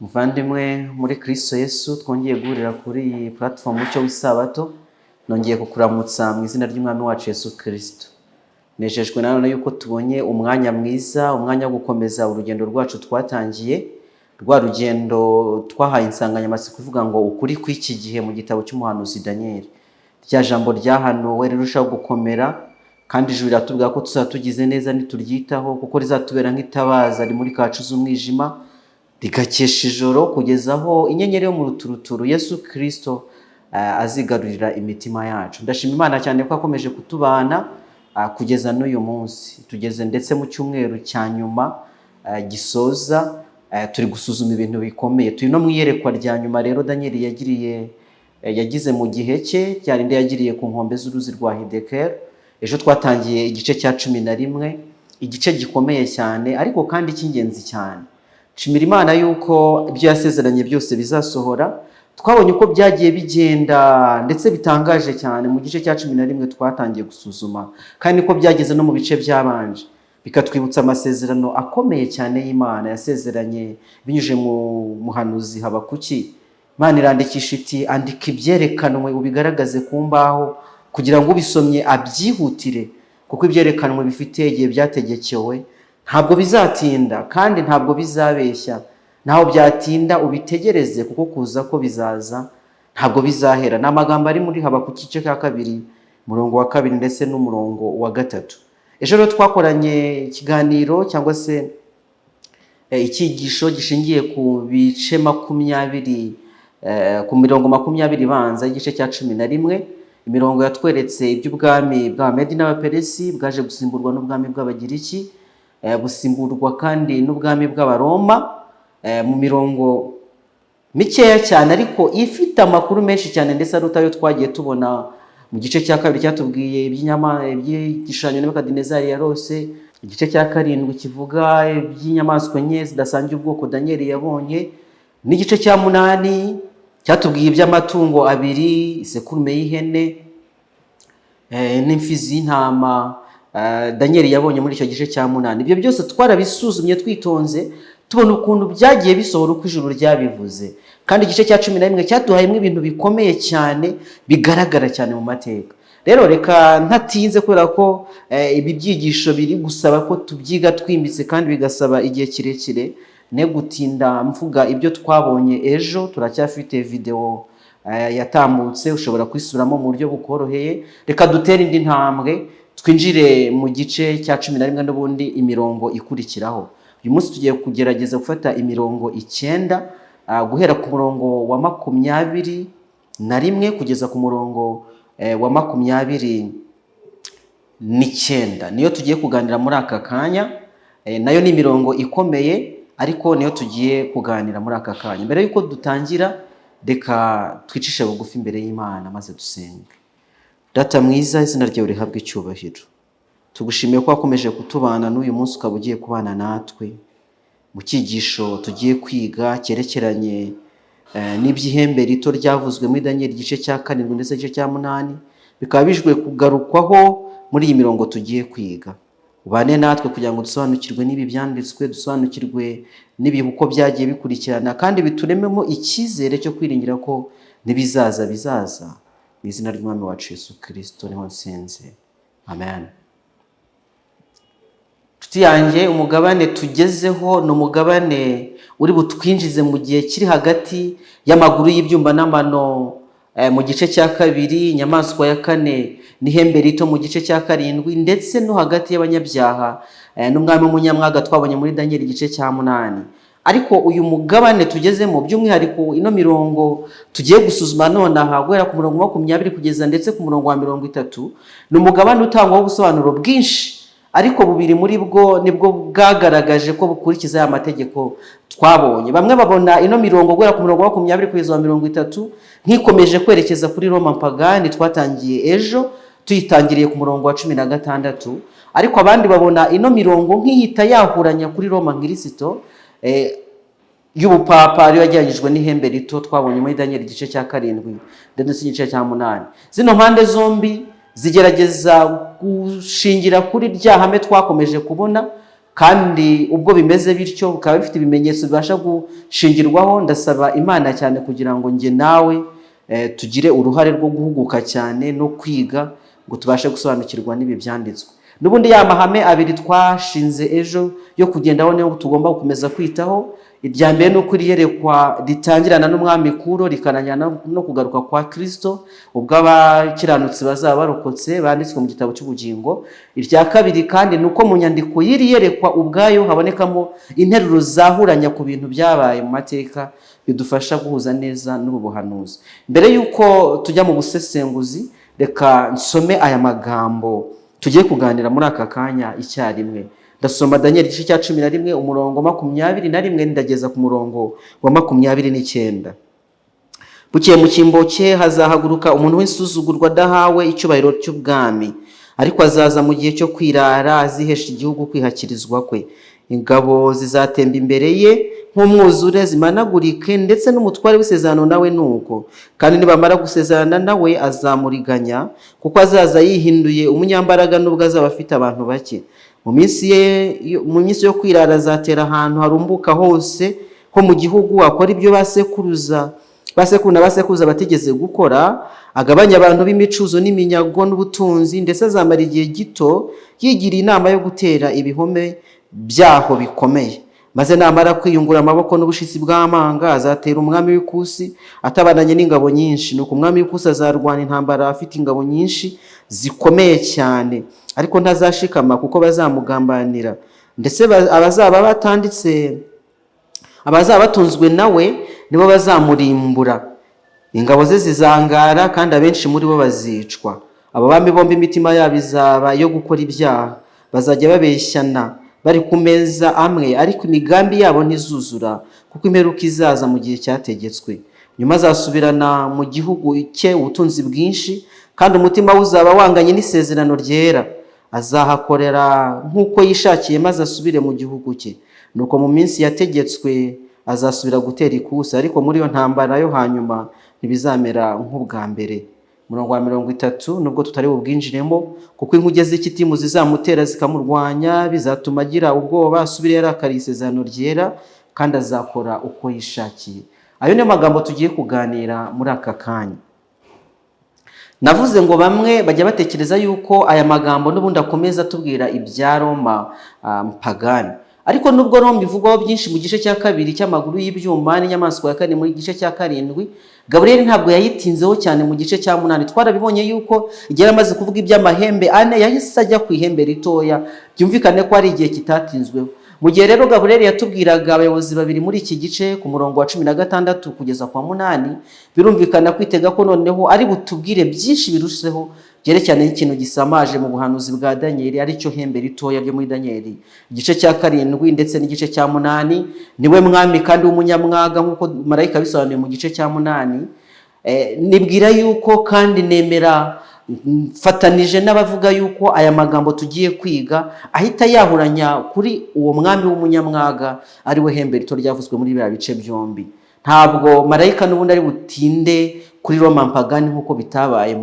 Muvandimwe muri Kristo Yesu, twongeye guhurira kuri iyi platform Mucyo w'Isabato. Nongeye kukuramutsa mu izina ry'Umwami wacu Yesu Kristo. Nejejwe nanone yuko tubonye umwanya mwiza, umwanya wo gukomeza urugendo rwacu twatangiye, rwa rugendo twahaye insanganyamatsiko ivuga ngo "Ukuri kw'iki gihe mu gitabo cy'umuhanuzi Daniel". Rya jambo ryahanuwe rirushaho gukomera, kandi ijuru riratubwira ko tuzaba tugize neza nituryitaho, kuko rizatubera nk'itabaza rimurika ahacuze z'umwijima, rigakesha ijoro, kugeza aho inyenyeri yo mu ruturuturu Yesu Kirisito azigarurira imitima yacu. Ndashima Imana cyane ko akomeje kutubana kugeza n'uyu munsi. Tugeze ndetse mu cyumweru cya nyuma gisoza, turi gusuzuma ibintu bikomeye. Turi no mu iyerekwa rya nyuma rero Daniel yagiriye, yagize mu gihe cye, rya rindi yagiriye ku nkombe z'uruzi rwa Hidekeri. Ejo twatangiye igice cya 11, igice gikomeye cyane ariko kandi cy'ingenzi cyane. Nshimira Imana yuko ibyo yasezeranye byose bizasohora. Twabonye uko byagiye bigenda ndetse bitangaje cyane mu gice cya 11 twatangiye gusuzuma, kandi niko byageze no mu bice byabanje, bikatwibutsa amasezerano akomeye cyane y'Imana yasezeranye binyuze mu muhanuzi Habakuki. Imana irandikisha iti: "Andika ibyerekanwe, ubigaragaze ku mbaho, kugira ngo ubisomye abyihutire, kuko ibyerekanwe bifite igihe byategekewe, ntabwo bizatinda kandi ntabwo bizabeshya. Ntaho byatinda, ubitegereze, kuko kuza ko bizaza, ntabwo bizahera." Ni amagambo ari muri Habakuki, igice cya 2, umurongo wa 2 ndetse n'umurongo wa 3. Ejo rero twakoranye ikiganiro cyangwa se icyigisho gishingiye ku bice 20, ku mirongo 20 ibanza y'igice cya 11, imirongo yatweretse iby'ubwami bw'Abamedi n'Abaperesi bwaje gusimburwa n'ubwami bw'Abagiriki, busimburwa kandi n'ubwami bw'Abaroma, mu mirongo mikeya cyane ariko ifite amakuru menshi cyane, ndetse aruta ayo twagiye tubona mu gice cya 2 cyatubwiye iby'igishushanyo Nebukadinezari yarose, igice cya 7 kivuga iby'inyamaswa enye zidasangiye ubwoko Daniel yabonye, n'igice cya 8 cyatubwiye iby'amatungo abiri, isekurume y'ihene n'imfizi y'intama Daniel yabonye muri icyo gice cya 8. Ibyo byose twarabisuzumye twitonze, tubona ukuntu byagiye bisohora uko ijuru ryabivuze. Kandi igice cya 11 cyaduhayemo ibintu bikomeye cyane bigaragara cyane mu mateka. Rero reka ntatinze, kubera ko ibi byigisho biri gusaba ko tubyiga twimbitse kandi bigasaba igihe kirekire, ne gutinda mvuga ibyo twabonye ejo. Turacyafite videwo yatambutse, ushobora kwisubiramo mu buryo bukoroheye. Reka dutere indi ntambwe, twinjire mu gice cya 11 n'ubundi, imirongo ikurikiraho. Uyu munsi tugiye kugerageza gufata imirongo 9, guhera ku murongo wa 21 kugeza ku murongo wa 29. Niyo tugiye kuganira muri aka kanya. Nayo ni imirongo ikomeye, ariko niyo tugiye kuganira muri aka kanya. Mbere y'uko dutangira, reka twicishe bugufi imbere y'Imana maze dusenge. Data mwiza, izina ryawe rihabwe icyubahiro. Tugushimiye ko wakomeje kutubana n'uyu munsi, ukaba ugiye kubana natwe mu cyigisho tugiye kwiga cyerekeranye n'iby'ihembe rito ryavuzwe muri Daniel igice cya 7 ndetse igice cya 8, bikaba bijwe kugarukwaho muri iyi mirongo tugiye kwiga. Ubane natwe kugira ngo dusobanukirwe n'ibi byanditswe, dusobanukirwe n'ibihe uko byagiye bikurikirana, kandi biturememo icyizere cyo kwiringira ko n'ibizaza bizaza. Mu izina ry'Umwami wacu Yesu Kirisito niho nsenze, amen. Nshuti yanjye, umugabane tugezeho ni umugabane uri butwinjize mu gihe kiri hagati y'amaguru y'ibyuma n'amano mu gice cya 2, inyamaswa ya kane n'ihembe rito mu gice cya 7, ndetse no hagati y'abanyabyaha n'umwami w'umunyamwaga twabonye muri Daniel igice cya 8. Ariko uyu mugabane tugezemo, by'umwihariko ino mirongo tugiye gusuzuma nonaha, guhera ku murongo 20 kugeza ndetse ku murongo wa 30, ni umugabane utangwaho ubusobanuro bwinshi, ariko bubiri muri bwo nibwo bwagaragaje ko bukurikiza aya mategeko twabonye. Bamwe babona ino mirongo guhera ku murongo wa 20 kugeza wa 30 nk'ikomeje kwerekeza kuri Roma mpagani twatangiye ejo, tuyitangiriye ku murongo wa 16, ariko abandi babona ino mirongo nk'ihita yahuranya kuri Roma nkirisito y'ubupapa, ariyo yagereranyijwe n'ihembe rito twabonye muri Daniel igice cya 7 ndetse n'igice cya 8. Zino mpande zombi zigerageza gushingira kuri rya hame twakomeje kubona. Kandi ubwo bimeze bityo, bikaba bifite ibimenyetso bibasha gushingirwaho, ndasaba Imana cyane kugira ngo njye nawe tugire uruhare rwo guhuguka cyane no kwiga ngo tubashe gusobanukirwa n'ibi byanditswe. N'ubundi ya mahame abiri twashinze ejo yo kugendaho niyo tugomba gukomeza kwitaho. Irya mbere ni uko iri yerekwa ritangirana n'umwami Kuro, rikanajyana no kugaruka kwa Kristo, ubwo abakiranutsi bazaba barokotse banditswe mu gitabo cy'ubugingo. Irya kabiri kandi ni uko mu nyandiko y'iri yerekwa ubwayo habonekamo interuro zahuranya ku bintu byabaye mu mateka, bidufasha guhuza neza n'ubu buhanuzi. Mbere y'uko tujya mu busesenguzi, reka nsome aya magambo tugiye kuganira muri aka kanya icyarimwe. Ndasoma Daniel igice cya 11, umurongo 21, ndageza ku murongo wa 29. "Bukeye mu cyimbo cye hazahaguruka umuntu w'insuzugurwa, adahawe icyubahiro cy'ubwami, ariko azaza mu gihe cyo kwirara, azihesha igihugu kwihakirizwa kwe. Ingabo zizatemba imbere ye nk'umwuzure, zimanagurike, ndetse n'umutware w'isezerano nawe nuko. Kandi nibamara gusezerana nawe, azamuriganya, kuko azaza yihinduye umunyambaraga, nubwo azaba afite abantu bake. Mu minsi ye, mu minsi yo kwirara, azatera ahantu harumbuka hose ho mu gihugu, akora ibyo basekuruza, basekuru na basekuruza batigeze gukora, agabanya abantu b'imicuzo n'iminyago n'ubutunzi. Ndetse azamara igihe gito yigiriye inama yo gutera ibihome byaho bikomeye. Maze namara kwiyungura amaboko n'ubushizi bw'amanga, azatera umwami w'Ikusi atabaranye n'ingabo nyinshi. Nuko umwami w'Ikusi azarwana intambara afite ingabo nyinshi zikomeye cyane, ariko ntazashikama, kuko bazamugambanira. Ndetse abazaba batanditse, abazaba batunzwe nawe, nibo bazamurimbura. Ingabo ze zizangara, kandi abenshi muri bo bazicwa. Abo bami bombi imitima yabo izaba iyo gukora ibyaha. Bazajya babeshyana bari ku meza amwe, ariko imigambi yabo ntizuzura, kuko imperuka izaza mu gihe cyategetswe. Nyuma azasubirana mu gihugu cye ubutunzi bwinshi, kandi umutima we uzaba wanganye n'isezerano ryera. Azahakorera nk'uko yishakiye, maze asubire mu gihugu cye. Nuko mu minsi yategetswe azasubira gutera Ikusi, ariko muri iyo ntambara yo hanyuma ntibizamera nk'ubwa mbere." Umurongo wa 30, nubwo tutari bubwinjiremo: "Kuko inkuge z'i Kitimu zizamutera zikamurwanya, bizatuma agira ubwoba, asubire yarakariye isezerano ryera, kandi azakora uko yishakiye." Ayo niyo magambo tugiye kuganira muri aka kanya. Navuze ngo bamwe bajya batekereza yuko aya magambo n'ubundi akomeza atubwira ibya Roma pagani, ariko nubwo Roma ivugwaho byinshi mu gice cya kabiri cy'amaguru y'ibyuma n'inyamaswa ya kane muri gice cya karindwi, Gaburiyeli ntabwo yayitinzeho cyane mu gice cya munani. Twarabibonye yuko igihe yari amaze kuvuga iby'amahembe ane, yahise ajya ku ihembe ritoya, byumvikane ko ari igihe kitatinzweho. Mu gihe rero Gaburiyeli yatubwiraga abayobozi babiri muri iki gice, ku murongo wa 16 kugeza kwa 8, birumvikana kwitega ko noneho ari butubwire byinshi birusheho byerekeranye n'ikintu gisamaje mu buhanuzi bwa Daniyeli, aricyo hembe ritoya ryo muri Daniyeli igice cya karindwi ndetse n'igice cya munani. Niwe mwami kandi w'umunyamwaga, nk'uko marayika abisobanuye mu gice cya munani. Nibwira yuko kandi nemera mfatanije n'abavuga yuko aya magambo tugiye kwiga ahita yahuranya kuri uwo mwami w'umunyamwaga, ari we hembe rito ryavuzwe muri biriya bice byombi. Ntabwo marayika n'ubundi ari butinde kuri Roma mpagani nk'uko bitabaye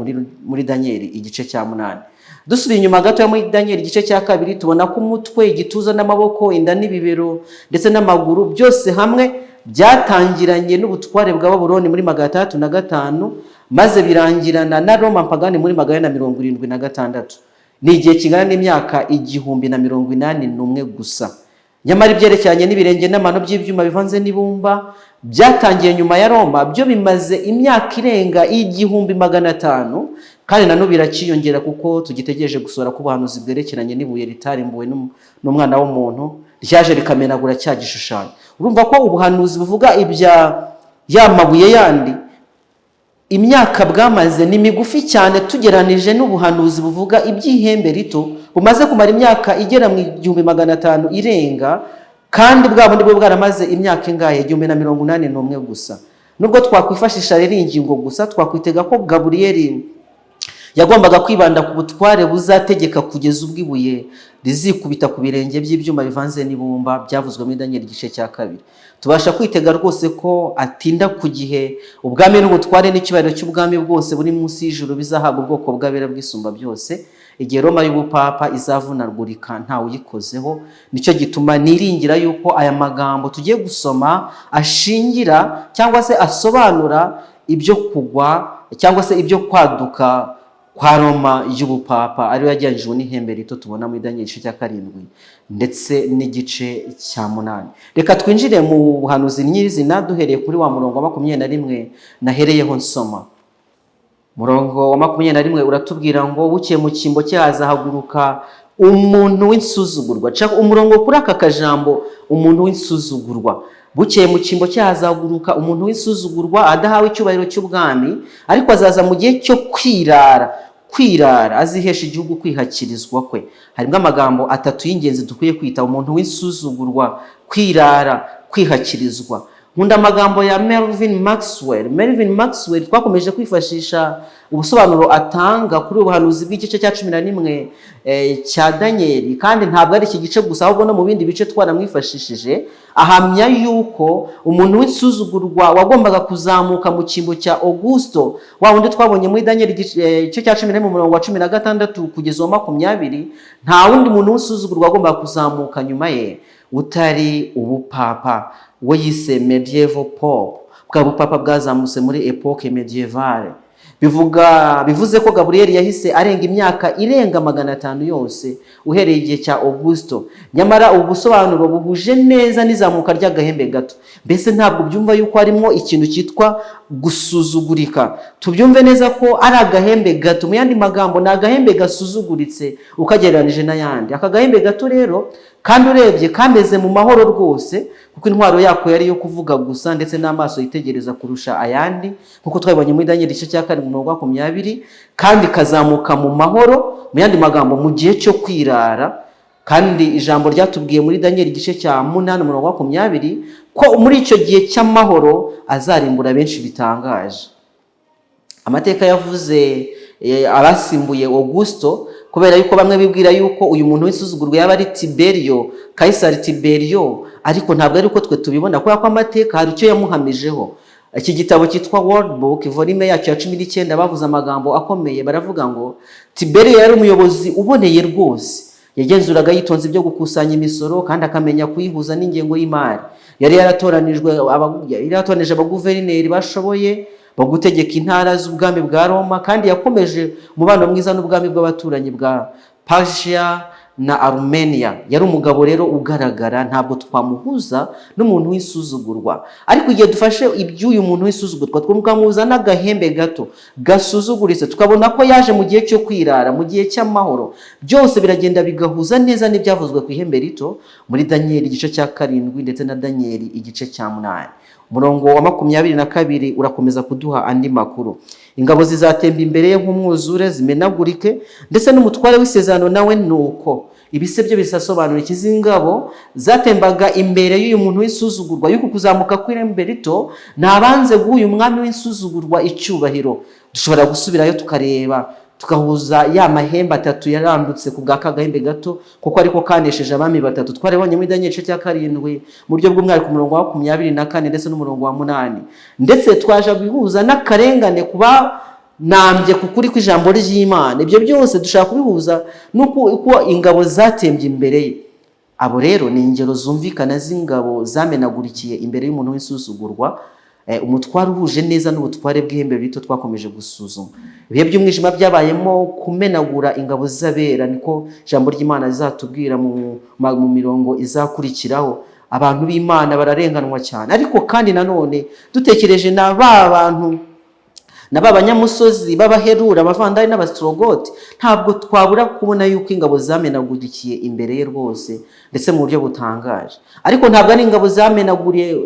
muri Daniyeli igice cya munani. Dusubiye inyuma gato muri Daniyeli igice cya kabiri, tubona ko umutwe, igituza n'amaboko, inda n'ibibero ndetse n'amaguru, byose hamwe byatangiranye n'ubutware bwa Babuloni muri 605, maze birangirana na Roma mpagani muri 476. Ni igihe kingana n'imyaka 1081 gusa. Nyamara ibyerekeranye n'ibirenge n'amano by'ibyuma bivanze n'ibumba byatangiye nyuma ya Roma, byo bimaze imyaka irenga 1500, kandi na n'ubu birakiyongera, kuko tugitegereje gusohora k'ubuhanuzi bwerekeranye n'ibuye ritarimbuwe n'umwana w'umuntu, ryaje rikamenagura cya gishushanyo. Urumva ko ubuhanuzi buvuga ibya ya mabuye yandi, imyaka bwamaze ni migufi cyane tugeranije n'ubuhanuzi buvuga iby'ihembe rito, bumaze kumara imyaka igera mu 1500 irenga, kandi bwa bundi bwo bwaramaze imyaka ingahe? 1081 gusa. Nubwo twakwifashisha rero iyi ngingo gusa, twakwitega ko Gaburiyeli Yagombaga kwibanda ku butware buzategeka kugeza ubwo ibuye rizikubita ku birenge by'ibyuma bivanze n'ibumba, byavuzwe muri Daniel igice cya 2. Tubasha kwitega rwose ko atinda ku gihe ubwami n'ubutware n'icyubahiro cy'ubwami bwose buri munsi y'ijuru bizahabwa ubwoko bw'abera bw'Isumba byose, igihe Roma y'ubupapa izavunagurika ntawe uyikozeho. Nicyo gituma niringira yuko aya magambo tugiye gusoma ashingira cyangwa se asobanura ibyo kugwa cyangwa se ibyo kwaduka kwa Roma y'ubupapa, ariyo yagereranyijwe n'ihembe rito tubona muri Daniel igice cya 7 ndetse n'igice cya 8. Reka twinjire mu buhanuzi nyirizina, duhereye kuri wa murongo wa 21 nahereyeho nsoma. Murongo wa 21 uratubwira ngo: "Bukeye mu cyimbo cye hazahaguruka umuntu w'insuzugurwa." Ca umurongo kuri aka kajambo "umuntu w'insuzugurwa". Bukeye mu cyimbo cye hazahaguruka umuntu w'insuzugurwa, adahawe icyubahiro cy'ubwami, ariko azaza mu gihe cyo kwirara. Kwirara, azihesha igihugu kwihakirizwa kwe. Harimo amagambo atatu y'ingenzi dukwiye kwita: umuntu w'insuzugurwa, kwirara, kwihakirizwa. Nkunda amagambo ya Melvin Maxwell. Melvin Maxwell twakomeje kwifashisha ubusobanuro atanga kuri ubu buhanuzi bw'igice cya 11 cya Daniel, kandi ntabwo ari iki gice gusa, ahubwo no mu bindi bice twaramwifashishije. Ahamya yuko umuntu w'insuzugurwa wagombaga kuzamuka mu cyimbo cya Augusto, wa wundi twabonye muri Daniel igice cya 11, umurongo wa 16 kugeza uwa 20, nta wundi muntu w'insuzugurwa wagombaga kuzamuka nyuma ye utari ubupapa, we yise medieval pope, bwa bupapa bwazamutse muri époque médiévale. Bivuga, bivuze ko Gaburiyeli yahise arenga imyaka irenga 500 yose uhereye igihe cya Augusto. Nyamara ubu busobanuro buhuje neza n'izamuka ry'agahembe gato. Mbese ntabwo byumva yuko harimo ikintu cyitwa gusuzugurika? Tubyumve neza ko ari agahembe gato. Mu yandi magambo, ni agahembe gasuzuguritse ukagereranije n'ayandi. Aka gahembe gato rero kandi urebye kameze mu mahoro rwose, kuko intwaro yako yari iyo kuvuga gusa ndetse n'amaso yitegereza kurusha ayandi, nk'uko twabibonye muri Daniel igice cya 7, umurongo wa 20. Kandi kazamuka mu mahoro, mu yandi magambo mu gihe cyo kwirara. Kandi ijambo ryatubwiye muri Daniel igice cya 8, umurongo wa 20, ko muri icyo gihe cy'amahoro azarimbura benshi bitangaje. Amateka yavuze abasimbuye Augusto, kubera yuko bamwe bibwira yuko uyu muntu w'insuzugurwa yaba ari Tiberio, Kayisari Tiberio, ariko ntabwo ari uko twe tubibona, kubera ko amateka hari icyo yamuhamijeho. Iki gitabo cyitwa World Book, volume yacyo ya 19, bavuze amagambo akomeye, baravuga ngo Tiberio yari umuyobozi uboneye rwose. Yagenzuraga yitonze ibyo gukusanya imisoro kandi akamenya kuyihuza n'ingengo y'imari. Yari yaratoranije abaguverineri bashoboye bo gutegeka intara z'ubwami bwa Roma, kandi yakomeje umubano mwiza n'ubwami bw'abaturanyi bwa Persia na Armenia. Yari umugabo rero ugaragara, ntabwo twamuhuza n'umuntu w'insuzugurwa. Ariko igihe dufashe iby'uyu muntu w'insuzugurwa tukamuhuza n'agahembe gato gasuzuguritse, tukabona ko yaje mu gihe cyo kwirara, mu gihe cy'amahoro, byose biragenda bigahuza neza n'ibyavuzwe ku ihembe rito muri Daniel igice cya 7 ndetse na Daniel igice cya 8. Umurongo wa 22 urakomeza kuduha andi makuru: "Ingabo zizatemba imbere ye nk'umwuzure, zimenagurike, ndetse n'umutware w'isezerano nawe nuko." Ibise byo bisasobanura iki? Izi ngabo zatembaga imbere y'uyu muntu w'insuzugurwa, y'uku kuzamuka kw'ihembe rito, ntabanze guha uyu mwami w'insuzugurwa icyubahiro. Dushobora gusubirayo tukareba, tugahuza ya mahembe atatu yarandutse ku bwa kagahembe gato, kuko ariko kanesheje abami batatu twarabonye muri Daniel igice cya 7, mu buryo bw'umwihariko umurongo wa 24 ndetse n'umurongo wa 8. Ndetse twaje guhuza n'akarengane kuba nambye ku kuri kw'ijambo ry'Imana. Ibyo byose dushaka kubihuza n'uko uko ingabo zatembye imbere ye. Abo rero ni ingero zumvikana z'ingabo zamenagurikiye imbere y'umuntu w'insuzugurwa, umutware uhuje neza n'ubutware bw'ihembe rito twakomeje gusuzuma. Ibihe by'umwijima byabayemo kumenagura ingabo z'abera, niko ijambo ry'Imana rizatubwira mu mirongo izakurikiraho. Abantu b'Imana bararenganwa cyane. Ariko kandi nanone dutekereje na ba bantu, na ba banyamusozi b'Abaherura, Abavandari n'Abasitorogoti, ntabwo twabura kubona yuko ingabo zamenagurikiye imbere ye rwose, ndetse mu buryo butangaje. Ariko ntabwo ari ingabo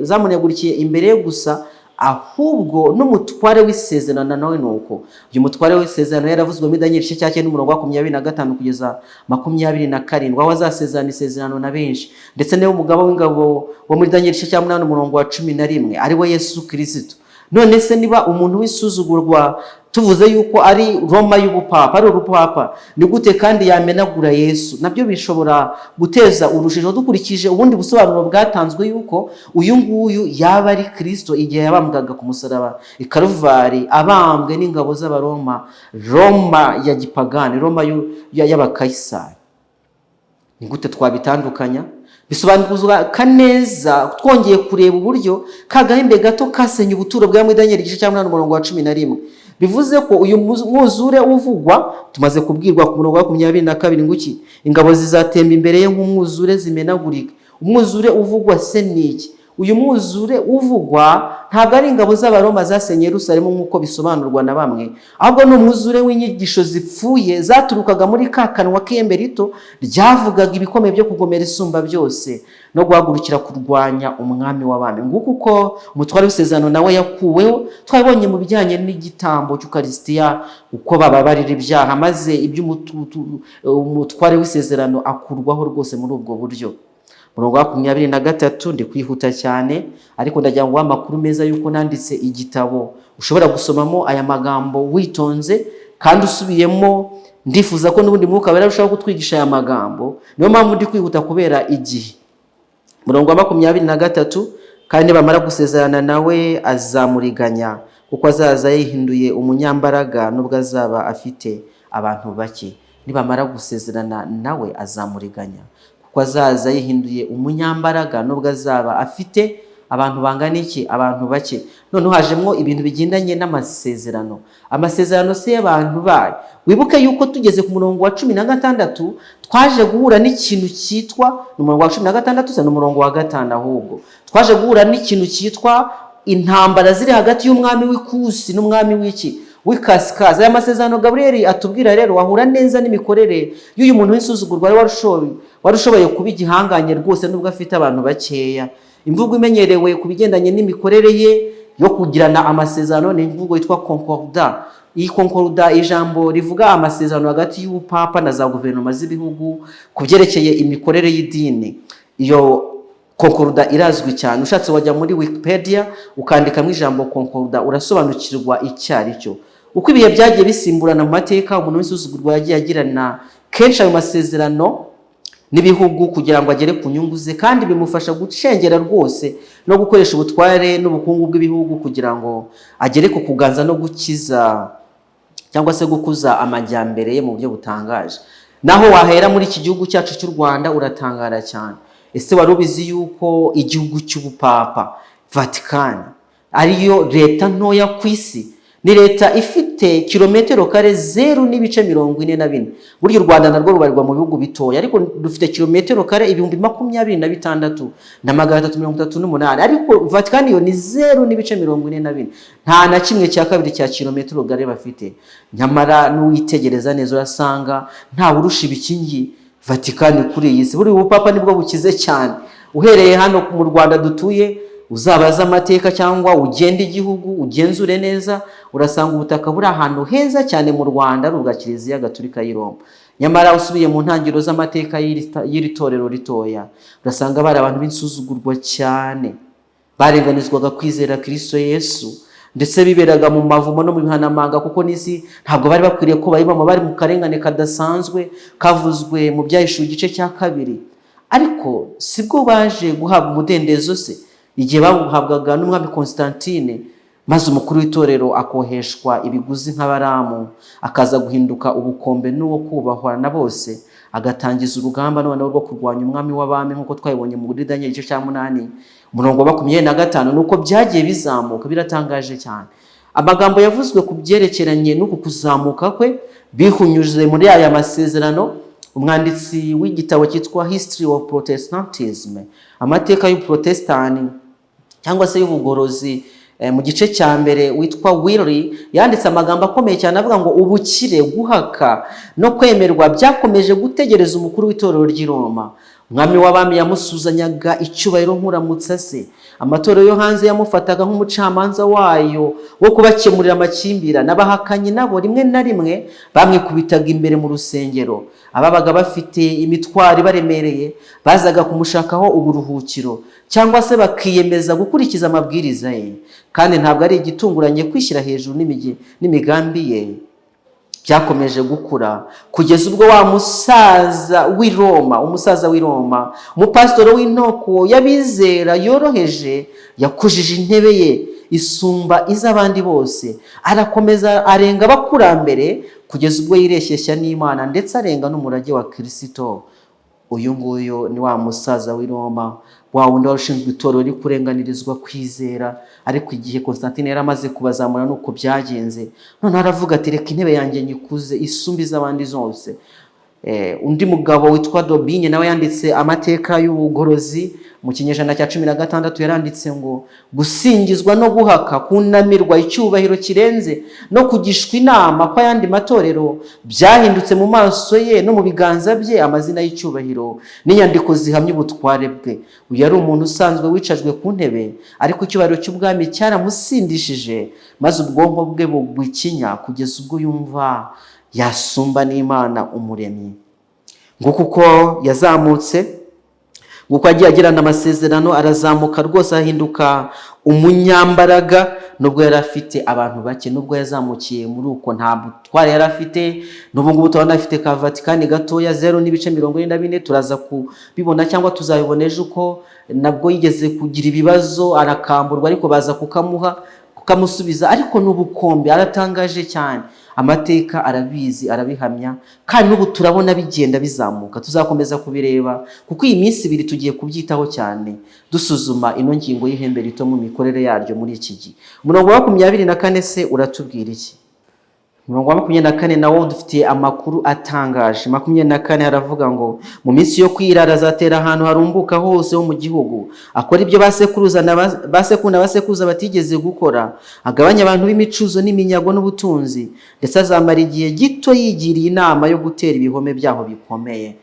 zamenagurikiye imbere ye gusa, ahubwo n'umutware w'isezerano nawe ni uko. Uyu mutware w'isezerano yaravuzwe muri Daniel igice cya 9, umurongo wa 25 kugeza 27, aho azasezerana isezerano na benshi, ndetse niwe mugaba w'ingabo wo muri Daniel igice cya 8, umurongo wa 11, ari we Yesu Kirisito. None se niba umuntu w'isuzugurwa tuvuze yuko ari Roma y'ubupapa, ari urupapa, ni gute kandi yamenagura Yesu? Nabyo bishobora guteza urujijo dukurikije ubundi busobanuro bwatanzwe yuko uyu nguyu yaba ari Kristo igihe yabambwaga ku musaraba i Karuvari, abambwe n'ingabo z'Abaroma, Roma ya gipagani, Roma y'Abakayisari. Ni gute twabitandukanya? Bisobanurwa neza twongeye kureba uburyo ka gahembe gato kasenye ubuturo bwa muri Daniel igice cya 8 umurongo wa 11. Bivuze ko uyu mwuzure uvugwa tumaze kubwirwa ku murongo wa 22 ngo iki? Ingabo zizatemba imbere ye nk'umwuzure zimenagurika. Umwuzure uvugwa se ni iki? Uyu mwuzure uvugwa ntabwo ari ingabo z'Abaroma zasenye Yerusalemu nk'uko bisobanurwa na bamwe, ahubwo ni umwuzure w'inyigisho zipfuye zaturukaga muri ka kanwa k'ihembe rito ryavugaga ibikomeye byo kugomera Isumba byose no guhagurukira kurwanya Umwami w'abami. Nguko uko umutware w'isezerano nawe yakuweho. Twabonye mu bijyanye n'igitambo cy'Ukarisitiya uko bababarira ibyaha, maze iby'umutware w'isezerano akurwaho rwose muri ubwo buryo. Umurongo wa 23, ndi kwihuta cyane, ariko ndagira ngo amakuru meza yuko nanditse igitabo ushobora gusomamo aya magambo witonze kandi usubiyemo. Ndifuza ko n'ubundi Mwuka Wera arushaho kutwigisha aya magambo, niyo mpamvu ndi kwihuta kubera igihe. Umurongo wa 23: kandi bamara gusezerana nawe azamuriganya, kuko azaza yihinduye umunyambaraga nubwo azaba afite abantu bake. Nibamara gusezerana nawe azamuriganya, kuko azaza yihinduye umunyambaraga nubwo azaba afite abantu bangana iki? Abantu bake. Noneho hajemo ibintu bigendanye n'amasezerano. Amasezerano se y'abantu bayo? Wibuke yuko tugeze ku murongo wa 16 twaje guhura n'ikintu cyitwa, ni umurongo wa 16 se? Ni umurongo wa 5 ahubwo. Twaje guhura n'ikintu cyitwa intambara ziri hagati y'umwami w'ikusi n'umwami w'iki? W'ikasikazi. Aya masezerano Gaburiyeli atubwira rero wahura neza n'imikorere y'uyu muntu w'insuzugurwa wari ushoboye kuba igihanganye rwose nubwo afite abantu bakeya. Imvugo imenyerewe ku bigendanye n'imikorere ye yo kugirana amasezerano ni imvugo yitwa concordat. Iyi concordat, ijambo rivuga amasezerano hagati y'ubupapa na za guverinoma z'ibihugu ku byerekeye imikorere y'idini. Iyo concordat irazwi cyane. Ushatse wajya muri Wikipedia ukandikamo ijambo concordat, urasobanukirwa icyo ari cyo. Uko ibihe byagiye bisimburana mu mateka, umuntu w'insuzugurwa yagiye agirana kenshi ayo masezerano n'ibihugu kugira ngo agere ku nyungu ze, kandi bimufasha gucengera rwose no gukoresha ubutware n'ubukungu bw'ibihugu kugira ngo agere ku kuganza no gukiza cyangwa se gukuza amajyambere ye mu buryo butangaje. Naho wahera muri iki gihugu cyacu cy'u Rwanda uratangara cyane. Ese wari ubizi yuko igihugu cy'ubupapa, Vatikani, ariyo leta ntoya ku isi? Ni leta ifite kilometero kare 0.44. Burya u Rwanda narwo rubarirwa mu bihugu bitoya, ariko dufite kilometero kare 26,338, ariko Vatikani yo ni 0.44, nta na kimwe cya kabiri cya kilometero kare bafite. Nyamara n'uwitegereza neza urasanga ntawe urusha ibikingi Vatikani kuri iyi si. Buriya ubupapa nibwo bukize cyane. Uhereye hano mu Rwanda dutuye, uzabaze amateka cyangwa ugende igihugu ugenzure neza, urasanga ubutaka buri ahantu heza cyane mu Rwanda ari ubwa Kiliziya Gatulika y'i Roma. Nyamara usubiye mu ntangiriro z'amateka y'iri torero ritoya, urasanga bari abantu b'insuzugurwa cyane, barenganizwaga kwizera Kristo Yesu, ndetse biberaga mu mavumo no mu bihanamanga, kuko n'isi ntabwo bari bakwiriye ko bayibamo. Bari mu karengane kadasanzwe kavuzwe mu Byahishuwe igice cya 2. Ariko sibwo baje guhabwa umudendezo se igihe bawuhabwaga n'umwami Constantine, maze umukuru w'itorero akoheshwa ibiguzi nk'abaramu, akaza guhinduka ubukombe n'uwo kubahwa na bose, agatangiza urugamba noneho rwo kurwanya Umwami w'abami, nk'uko twabibonye muri Daniel igice cya 8 umurongo wa 25. Nuko byagiye bizamuka, biratangaje cyane. Amagambo yavuzwe ku byerekeranye n'uku kuzamuka kwe bihunyuze muri aya masezerano, umwanditsi w'igitabo cyitwa History of Protestantism, amateka y'ubuprotestani cyangwa se y'ubugorozi, mu gice cya mbere, witwa Willy, yanditse amagambo akomeye cyane avuga ngo ubukire, guhaka no kwemerwa byakomeje gutegereza umukuru w'itorero ry'i Roma. Umwami w'abami yamusuzanyaga icyubahiro nkuramutsa se. Amatorero yo hanze yamufataga nk'umucamanza wayo wo kubakemurira amakimbirane. Abahakanyi nabo rimwe na rimwe bamwikubitaga imbere mu rusengero. Ababaga bafite imitwaro ibaremereye bazaga kumushakaho uburuhukiro, cyangwa se bakiyemeza gukurikiza amabwiriza ye. Kandi ntabwo ari igitunguranye kwishyira hejuru n'imigambi ye byakomeje gukura kugeza ubwo wa musaza w'i Roma, umusaza w'i Roma, umupasitoro w'inteko y'abizera yoroheje, yakujije intebe ye isumba iz'abandi bose, arakomeza arenga abakurambere kugeza ubwo yireshyeshya n'Imana, ndetse arenga n'umurage wa Kirisito. Uyu nguyu ni wa musaza w'i Roma, wa wundi wari ushinzwe itorero riri kurenganirizwa kwizera. Ariko igihe Constantine yari amaze kubazamura, nuko byagenze. Noneho aravuga ati: "Reka intebe yanjye nyikuze isumba iz'abandi zose." Undi mugabo witwa Dobinye nawe yanditse amateka y'ubugorozi mu kinyejana cya 16. Yaranditse ngo: "Gusingizwa no guhaka, kunamirwa, icyubahiro kirenze no kugishwa inama kw'ayandi matorero byahindutse mu maso ye no mu biganza bye amazina y'icyubahiro n'inyandiko zihamya ubutware bwe." Uyu yari umuntu usanzwe wicajwe ku ntebe, ariko icyubahiro cy'ubwami cyaramusindishije, maze ubwonko bwe bugwa ikinya kugeza ubwo yumva yasumba n'Imana Umuremyi. Nguko uko yazamutse, nguko agiye agirana amasezerano, arazamuka rwose, ahinduka umunyambaraga nubwo yari afite abantu bake, nubwo yazamukiye muri uko nta butware yari afite. N'ubu ngubu turabona afite ka Vatikani gatoya, 0.44. Turaza kubibona cyangwa tuzabibona ejo uko nabwo yigeze kugira ibibazo, arakamburwa, ariko baza kukamuha, kukamusubiza. Ariko ni ubukombe, aratangaje cyane. Amateka arabizi, arabihamya. Kandi n'ubu turabona bigenda bizamuka. Tuzakomeza kubireba kuko iyi minsi 2 tugiye kubyitaho cyane, dusuzuma ino ngingo y'ihembe rito mu mikorere yaryo muri iki gihe. Umurongo wa 24 se uratubwira iki? Umurongo wa 24 nawo dufitiye amakuru atangaje. 24 haravuga ngo: "Mu minsi yo kwirara azatera ahantu harumbuka hose ho mu gihugu, akora ibyo basekuruza na basekuru na basekuruza batigeze gukora, agabanya abantu b'imicuzo n'iminyago n'ubutunzi, ndetse azamara igihe gito yigiriye inama yo gutera ibihome byaho bikomeye."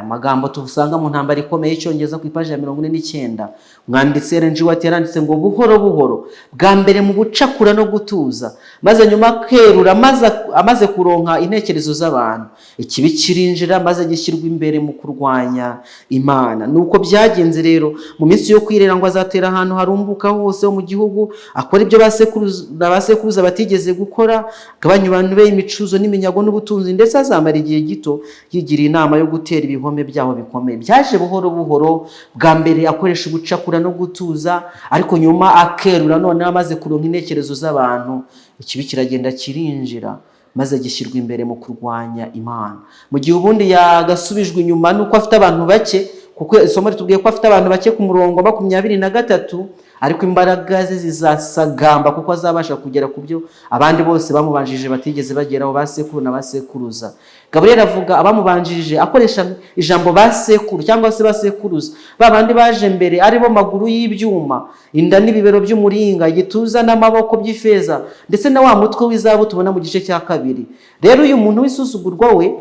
Amagambo tusanga mu Ntambara ikomeye y'Icyongereza ku ipaji ya 49. Umwanditsi Ellen G. White yaranditse ngo: "Buhoro buhoro, bwa mbere mu bucakura no gutuza, maze nyuma akerura, maze amaze kuronka intekerezo z'abantu, ikibi kirinjira maze gishyirwa imbere mu kurwanya Imana." Nuko byagenze rero mu minsi yo kwirera, ngo azatera ahantu harumbuka hose ho mu gihugu, akora ibyo basekuruza batigeze gukora, agabanya abantu be imicuzo n'iminyago n'ubutunzi, ndetse azamara igihe gito yigiriye inama yo gutera ibihome byaho bikomeye. Byaje buhoro buhoro, bwa mbere akoresha ubucakura no gutuza, ariko nyuma akerura. Noneho amaze kuronka intekerezo z'abantu, ikibi kiragenda kirinjira maze gishyirwa imbere mu kurwanya Imana, mu gihe ubundi yagasubijwe inyuma nuko afite abantu bake, kuko isomo ritubwiye ko afite abantu bake ku murongo 23. Ariko imbaraga ze zizasagamba kuko azabasha kugera ku byo abandi bose bamubanjirije batigeze bageraho, ba sekuru na ba sekuruza. Gaburiyeli avuga abamubanjirije akoresha ijambo ba sekuru cyangwa se basekuruza, ba bandi baje mbere, aribo maguru y'ibyuma, inda n'ibibero by'umuringa, igituza n'amaboko by'ifeza, ndetse na wa mutwe w'izahabu tubona mu gice cya kabiri. Rero uyu muntu w'isuzugurwa we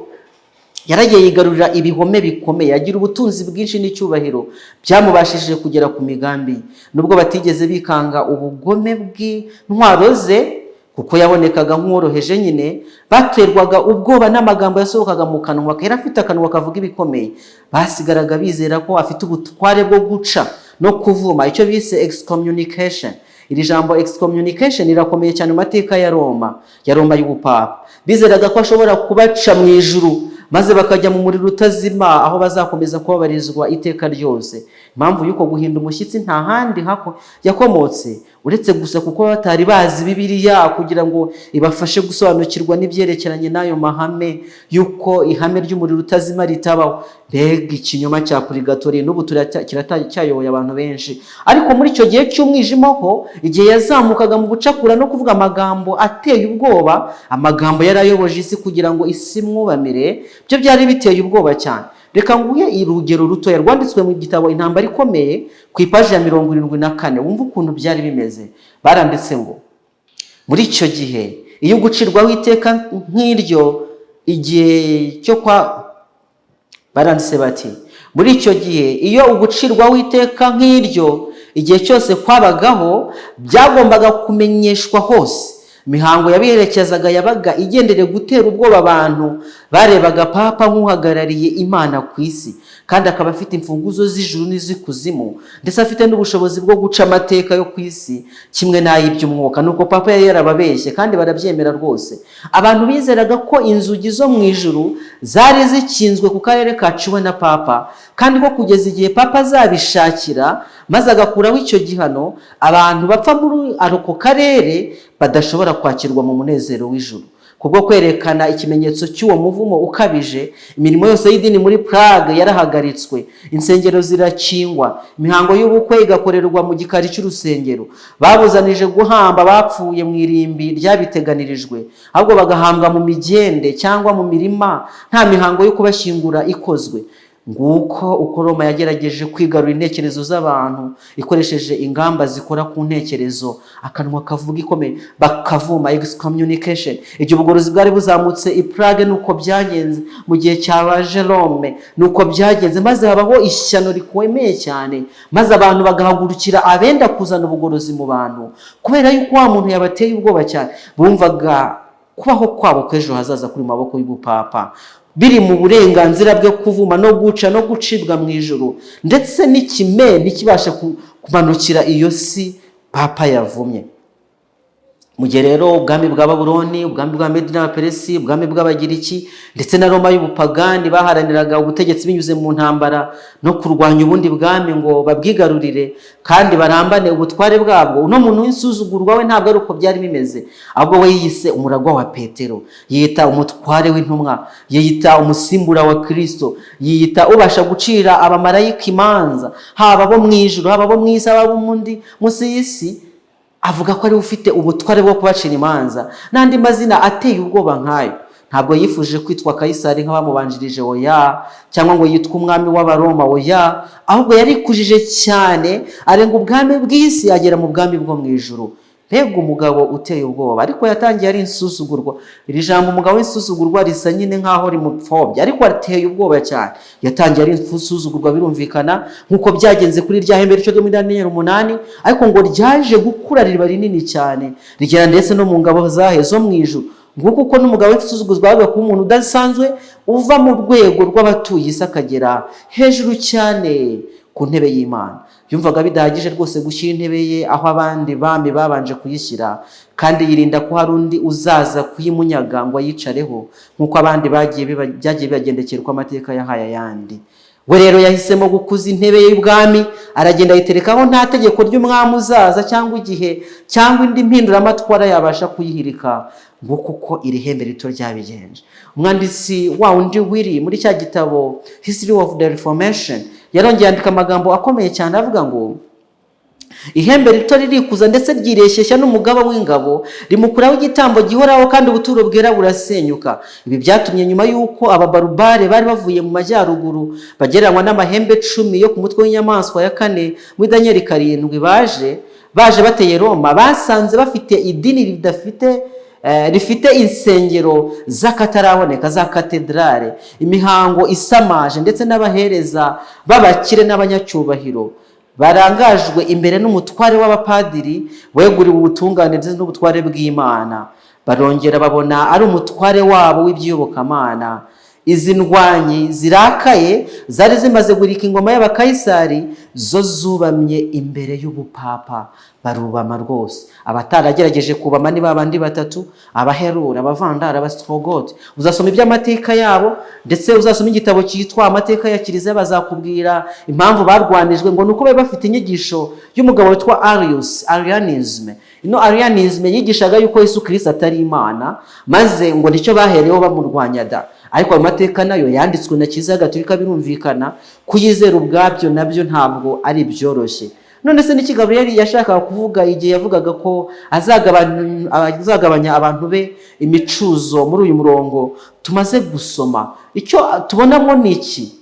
yaragiye yigarurira ibihome bikomeye, agira ubutunzi bwinshi n'icyubahiro byamubashishije kugera ku migambi ye. Nubwo batigeze bikanga ubugome bw'intwaro ze, kuko yabonekaga nk'uworoheje nyine, baterwaga ubwoba n'amagambo yasohokaga mu kanwa ke. Yari afite akanwa kavuga ibikomeye. Basigaraga bizera ko afite ubutware bwo guca no kuvuma, icyo bise excommunication. Iri jambo excommunication rirakomeye cyane mu mateka ya Roma y'ubupapa. Bizeraga ko ashobora kubaca mu ijuru, maze bakajya mu muriro utazima, aho bazakomeza kubabarizwa iteka ryose. Impamvu y'uko guhinda umushyitsi nta handi hako yakomotse uretse gusa kuko batari bazi Bibiliya kugira ngo ibafashe gusobanukirwa n'ibyerekeranye n'ayo mahame y'uko ihame ry'umuriro utazima ritabaho. Mbega ikinyoma cya purigatori! N'ubu kiracyayoboye abantu benshi. Ariko muri icyo gihe cy'umwijima ho, igihe yazamukaga mu bucakura no kuvuga amagambo ateye ubwoba, amagambo yari ayoboje isi kugira ngo isi imwubamire, byo byari biteye ubwoba cyane. Reka nguhe urugero rutoya rwanditswe mu gitabo Intambara ikomeye ku ipaji ya 74, wumve ukuntu byari bimeze. Baranditse ngo: "Muri icyo gihe, iyo gucirwaho iteka nk'iryo, igihe cyo kwa..." Baranditse bati: Muri icyo gihe, iyo ugucirwaho iteka nk'iryo igihe cyose kwabagaho, byagombaga kumenyeshwa hose. Imihango yabiherekezaga yabaga igendereye gutera ubwoba abantu barebaga papa nk'uhagarariye Imana ku isi, kandi akaba afite imfunguzo z'ijuru n'iz'ikuzimu, ndetse afite n'ubushobozi bwo guca amateka yo ku isi kimwe n'ay'iby'umwuka. Nuko papa yari yarababeshye kandi barabyemera rwose. Abantu bizeraga ko inzugi zo mu ijuru zari zikinzwe ku karere kaciwe na papa, kandi ko kugeza igihe papa azabishakira maze agakuraho icyo gihano, abantu bapfa muri ako karere badashobora kwakirwa mu munezero w'ijuru. Kubwo kwerekana ikimenyetso cy'uwo muvumo ukabije, imirimo yose y'idini muri Prague yarahagaritswe, insengero zirakingwa, imihango y'ubukwe igakorerwa mu gikari cy'urusengero. Babuzanije guhamba bapfuye mu irimbi ryabiteganirijwe, ahubwo bagahambwa mu migende cyangwa mu mirima, nta mihango yo kubashyingura ikozwe. Nguko uko Roma yagerageje kwigarura intekerezo z'abantu ikoresheje ingamba zikora ku ntekerezo, akanwa kavuga ikomeye, bakavuma, excommunication. Igihe ubugorozi bwari buzamutse i Prague, nuko byagenze. Mu gihe cya ba Jerome nuko byagenze, maze habaho ishyano rikomeye cyane, maze abantu bagahagurukira abenda kuzana ubugorozi mu bantu, kubera yuko wa muntu yabateye ubwoba cyane. Bumvaga kubaho kwabo kw'ejo hazaza kuri mu maboko y'ubupapa, biri mu burenganzira bwe kuvuma no guca no gucibwa mu ijuru, ndetse n'ikime ntikibashe kumanukira iyo si papa yavumye. Mu gihe rero ubwami bwa Babuloni, ubwami bwa Medi n'Abaperesi, ubwami bw'Abagiriki ndetse na Roma y'ubupagani baharaniraga ubutegetsi binyuze mu ntambara no kurwanya ubundi bwami ngo babwigarurire kandi barambane ubutware bwabwo, uno muntu w'insuzugurwa we ntabwo ari uko byari bimeze. Ahubwo we yiyise umuragwa wa Petero, yiyita umutware w'intumwa, yiyita umusimbura wa Kirisito, yiyita ubasha gucira abamarayika imanza, haba abo mu ijuru, haba abo mu isi, haba abo munsi y'isi. Avuga ko ariwe ufite ubutware bwo kubacira imanza n'andi mazina ateye ubwoba nk'ayo. Ntabwo yifuje kwitwa Kayisari nk'abamubanjirije, oya, cyangwa ngo yitwe umwami w'Abaroma, oya. Ahubwo yarikujije cyane, arenga ubwami bw'isi, agera mu bwami bwo mu ijuru. Mbega umugabo uteye ubwoba! Ariko yatangiye ari insuzugurwa. Iri jambo "umugabo w'insuzugurwa" risa nyine nk'aho rimupfobya, ariko ateye ubwoba cyane. Yatangiye ari insuzugurwa, birumvikana, nk'uko byagenze kuri rya hembe ryo muri Daniyeli 8, ariko ngo ryaje gukura riba rinini cyane, rigera ndetse no mu ngabo zahe zo mu ijuru. Nguko uko n'umugabo w'insuzugurwa yabaga kuba umuntu udasanzwe, uva mu rwego rw'abatuye isi akagera hejuru cyane ku ntebe y'Imana. Yumvaga bidahagije rwose gushyira intebe ye aho abandi bami babanje kuyishyira, kandi yirinda ko hari undi uzaza kuyimunyaga ngo ayicareho, nk'uko abandi bagiye byagiye bibagendekera uko amateka yahaye ayandi. We rero yahisemo gukuza intebe ye y'ubwami, aragenda ayiterekaho nta tegeko ry'umwami uzaza cyangwa igihe cyangwa indi mpinduramatwara yabasha kuyihirika. Nguko uko iri hembe rito ryabigenje. Umwanditsi wa undi wiri muri cya gitabo History of the Reformation yarongeye yandika amagambo akomeye cyane, avuga ngo ihembe rito ririkuza ndetse ryireshyeshya n'umugaba w'ingabo, rimukuraho igitambo gihoraho, kandi ubuturo bwera burasenyuka. Ibi byatumye, nyuma y'uko ababarubare bari bavuye mu majyaruguru, bagereranywa n'amahembe 10 yo ku mutwe w'inyamaswa ya kane muri Daniyeli 7, baje bateye Roma, basanze bafite idini ridafite rifite insengero z'akataraboneka, za katedrale, imihango isamaje, ndetse n'abahereza b'abakire n'abanyacyubahiro barangajwe imbere n'umutware w'abapadiri weguriwe ubutungane ndetse n'ubutware bw'Imana. Barongera babona ari umutware wabo w'iby'iyobokamana. Izi ndwanyi zirakaye zari zimaze guhirika ingoma y'abakayisari zo zubamye imbere y'ubupapa, barubama rwose. Abataragerageje kubama ni babandi batatu: Abaherura, Abavandara, Abastrogote. Uzasoma iby'amateka yabo, ndetse uzasoma igitabo cyitwa Amateka ya Kiliziya, bazakubwira impamvu barwanijwe. Ngo ni uko bari bafite inyigisho y'umugabo witwa Arius, Arianism. Ino Arianism yigishaga yuko Yesu Kirisito atari Imana, maze ngo nicyo bahereyeho bamurwanya da. Ariko ayo mateka nayo yanditswe na Kiliziya Gatolika, birumvikana kuyizera ubwabyo nabyo ntabwo ari ibyoroshye. None se niki Gaburiyeli yashakaga kuvuga igihe yavugaga ko azagabanya abantu be imicuzo muri uyu murongo tumaze gusoma? Icyo tubonamo ni iki?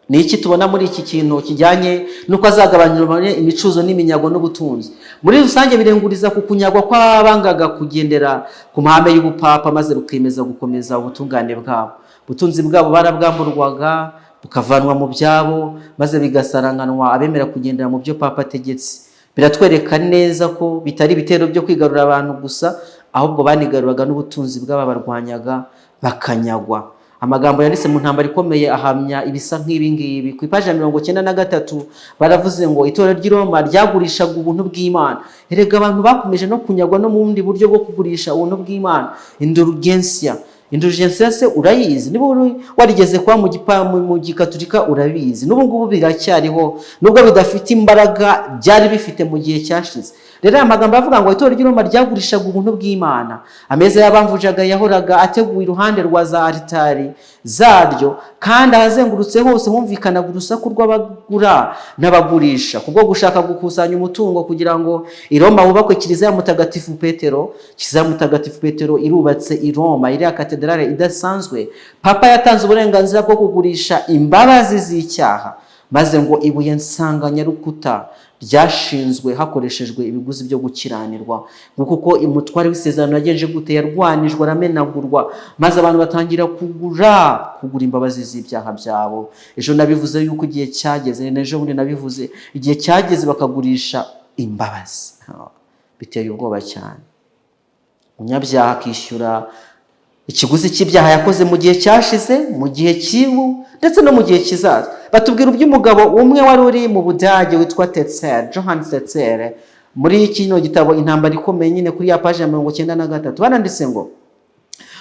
Ni iki tubona muri iki kintu kijyanye n'uko azagabanya imicuzo n'iminyago n'ubutunzi muri rusange? Birenguriza ku kunyagwa kw'abangaga kugendera ku mahame y'ubupapa, maze bukemeza gukomeza ubutungane bwabo. Ubutunzi bwabo barabwamburwaga. bukavanwa mu byabo, maze bigasaranganwa abemera kugendera mu byo papa ategetse. Biratwereka neza ko bitari ibitero byo kwigarura abantu gusa, ahubwo banigaruraga n'ubutunzi bw'ababarwanyaga bakanyagwa. Amagambo yanditse mu Ntambara Ikomeye ahamya ibisa nk'ibi ngibi. Ku ipaji ya 93 baravuze ngo itorero ry'i Roma ryagurishaga ubuntu bw'Imana. Erega abantu bakomeje no kunyagwa no mu bundi buryo bwo kugurisha ubuntu bw'Imana, indulgensia. Indulgensia se urayizi? Niba uri warigeze kuba mu gikaturika urabizi. N'ubu ngubu biracyariho, nubwo bidafite imbaraga byari bifite mu gihe cyashize. Rero aya magambo avuga ngo itorero ry'i Roma ryagurishaga ubuntu bw'Imana. Ameza y'abamvujaga yahoraga ateguwe iruhande rwa za alitari zaryo, kandi ahazengurutse hose humvikanaga urusaku rw'abagura n'abagurisha kubwo gushaka gukusanya umutungo kugira ngo i Roma hubakwe Kiliziya ya Mutagatifu Petero. Kiliziya ya Mutagatifu Petero irubatse i Roma, iriya katedrale idasanzwe. Papa yatanze uburenganzira bwo kugurisha imbabazi z'icyaha, maze ngo ibuye nsanganyarukuta ryashinzwe hakoreshejwe ibiguzi byo gukiranirwa. Nguko uko umutware w'isezerano yagenje gute? Yarwanijwe, aramenagurwa, maze abantu batangira kugura imbabazi z'ibyaha byabo. Ejo nabivuze yuko igihe cyageze, n'ejo bundi nabivuze, igihe cyageze bakagurisha imbabazi. Biteye ubwoba cyane. Umunyabyaha akishyura ikiguzi cy'ibyaha yakoze mu gihe cyashize, mu gihe cy'ubu, ndetse no mu gihe kizaza. Batubwira iby'umugabo umwe wari uri mu Budage witwa Tetzel, Johann Tetzel. Muri kino gitabo Intambara Ikomeye nyine, kuri ya paji ya 93, baranditse ngo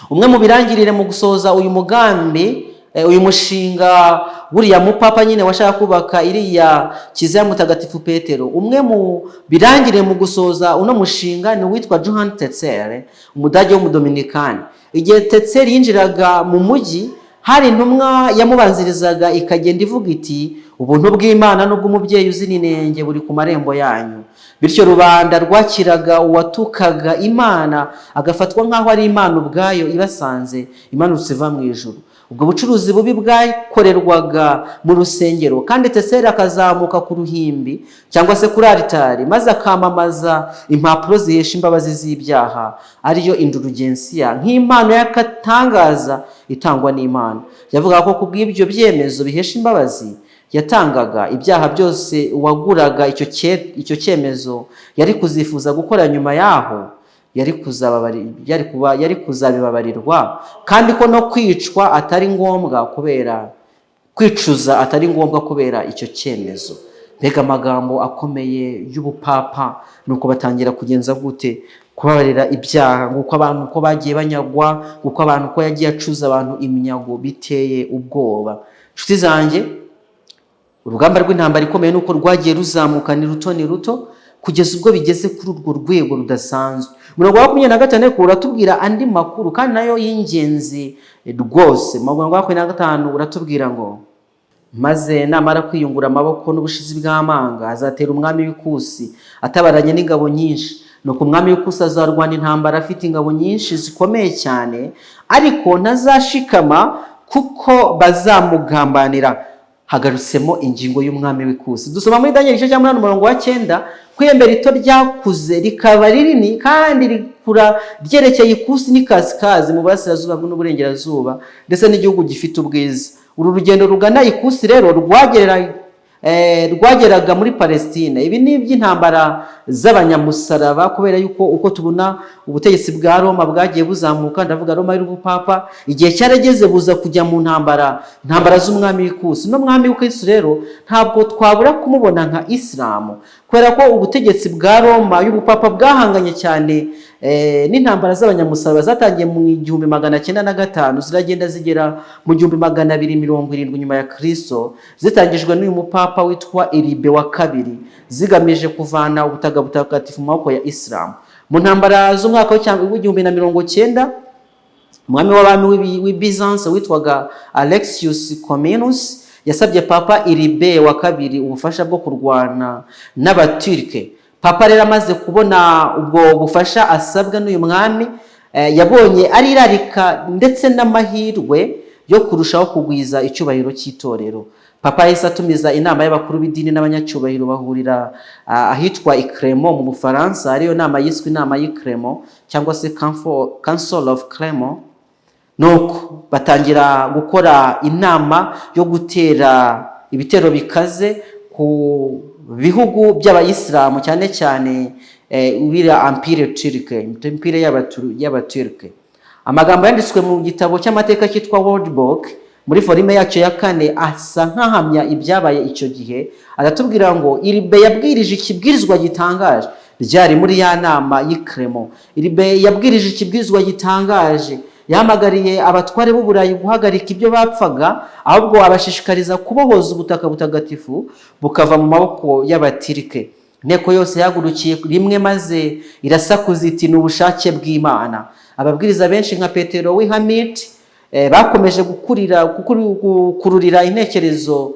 umwe mu birangirire mu gusohoza uyu mugambi, uyu mushinga wuriya mupapa nyine washaka kubaka iriya Kiliziya Mutagatifu Petero, umwe mu birangiriye mu gusohoza uno mushinga ni uwitwa Johann Tetzel, Umudage w'Umudominikani. Igihe Tetzel yinjiraga mu mujyi, hari intumwa yamubanzirizaga, ikagenda ivuga iti: "Ubuntu bw'Imana n'ubw'umubyeyi uzira inenge buri ku marembo yanyu." Bityo rubanda rwakiraga uwatukaga Imana, agafatwa nk'aho ari Imana ubwayo ibasanze, imanutse iva mu ijuru. Ubwo bucuruzi bubi bwakorerwaga mu rusengero, kandi Tetzel akazamuka ku ruhimbi cyangwa se kuri alitari, maze akamamaza impapuro zihesha imbabazi z'ibyaha, ariyo indulugensiya, nk'impano y'akatangaza itangwa n'Imana. Yavugaga ko kubw'ibyo byemezo bihesha imbabazi yatangaga, ibyaha byose uwaguraga icyo cyemezo yari kuzifuza gukora nyuma yaho yari kuzabibabarirwa, kandi ko no kwicwa atari ngombwa kubera kwicuza, atari ngombwa kubera icyo cyemezo. Mbega amagambo akomeye y'ubupapa! Nuko batangira kugenza gute? Kubabarira ibyaha. Nguko abantu uko bagiye banyagwa, nguko abantu uko yagiye acuza abantu iminyago. Biteye ubwoba, inshuti zanjye. Urugamba rw'Intambara Ikomeye nuko rwagiye ruzamuka, ni ruto ni ruto, kugeza ubwo bigeze kuri urwo rwego rudasanzwe. Umurongo wa 25 ariko uratubwira andi makuru kandi nayo y'ingenzi rwose. Mu murongo wa 25 uratubwira ngo: "Maze namara kwiyungura amaboko n'ubushizi bw'amanga, azatera umwami w'Ikusi atabaranye n'ingabo nyinshi. Nuko umwami w'Ikusi azarwana intambara afite ingabo nyinshi zikomeye cyane, ariko ntazashikama kuko bazamugambanira." Hagarutsemo ingingo y'umwami w'Ikusi. Dusoma muri Daniel igice cya 8 umurongo wa 9 ko ihembe rito ryakuze rikaba rinini, kandi rikura ryerekeye ikusi n'ikasikazi, mu burasirazuba n'uburengerazuba, ndetse n'igihugu gifite ubwiza. Uru rugendo rugana ikusi rero rwageraga muri Palestine. Ibi ni iby'intambara z'abanyamusaraba, kubera yuko uko tubona ubutegetsi bwa Roma bwagiye buzamuka, ndavuga Roma y'ubupapa, igihe cyarageze buza kujya mu ntambara, intambara z'umwami w'Ikusi. No mwami w'Ikusi rero ntabwo twabura kumubona nka Isilamu, kubera ko ubutegetsi bwa Roma y'ubupapa bwahanganye cyane n'intambara z'abanyamusaraba zatangiye mu 1905, ziragenda zigera mu 1270 nyuma ya Kristo, zitangijwe n'uyu mupapa witwa Iribe wa Kabiri, zigamije kuvana ubutaka butagatifu mu maboko ya Isilamu. Mu ntambara z'umwaka w'1090, umwami w'abami w'i Byzance witwaga Alexius Comnenus yasabye Papa Iribe wa Kabiri ubufasha bwo kurwana n'Abaturike. Papa rero amaze kubona ubwo bufasha asabwa n'uyu mwami, yabonye ari irarika ndetse n'amahirwe yo kurushaho kugwiza icyubahiro cy'itorero. Papa yahise atumiza inama y'abakuru b'idini n'abanyacyubahiro, bahurira ahitwa i Clermont mu Bufaransa, ariyo nama yiswe inama y'i Clermont cyangwa se Council of Clermont. Nuko batangira gukora inama yo gutera ibitero bikaze ku bihugu by'Abayisilamu, cyane cyane biriya Empire Turque, Empire y'Abaturike. Amagambo yanditswe mu gitabo cy'amateka cyitwa World Book muri volume yacyo ya 4 asa nk'ahamya ibyabaye icyo gihe. Aratubwira ngo Iribe yabwirije ikibwirizwa gitangaje ryari muri ya nama y'i Clermont. Iribe yabwirije ikibwirizwa gitangaje, yahamagariye abatware b'Uburayi guhagarika ibyo bapfaga, ahubwo abashishikariza kubohoza ubutaka butagatifu bukava mu maboko y'Abatirike. Inteko yose yahagurukiye rimwe maze irasakuza iti: "Ni ubushake bw'Imana." Ababwiriza benshi nka Petero w'ihamiti bakomeje gukururira intekerezo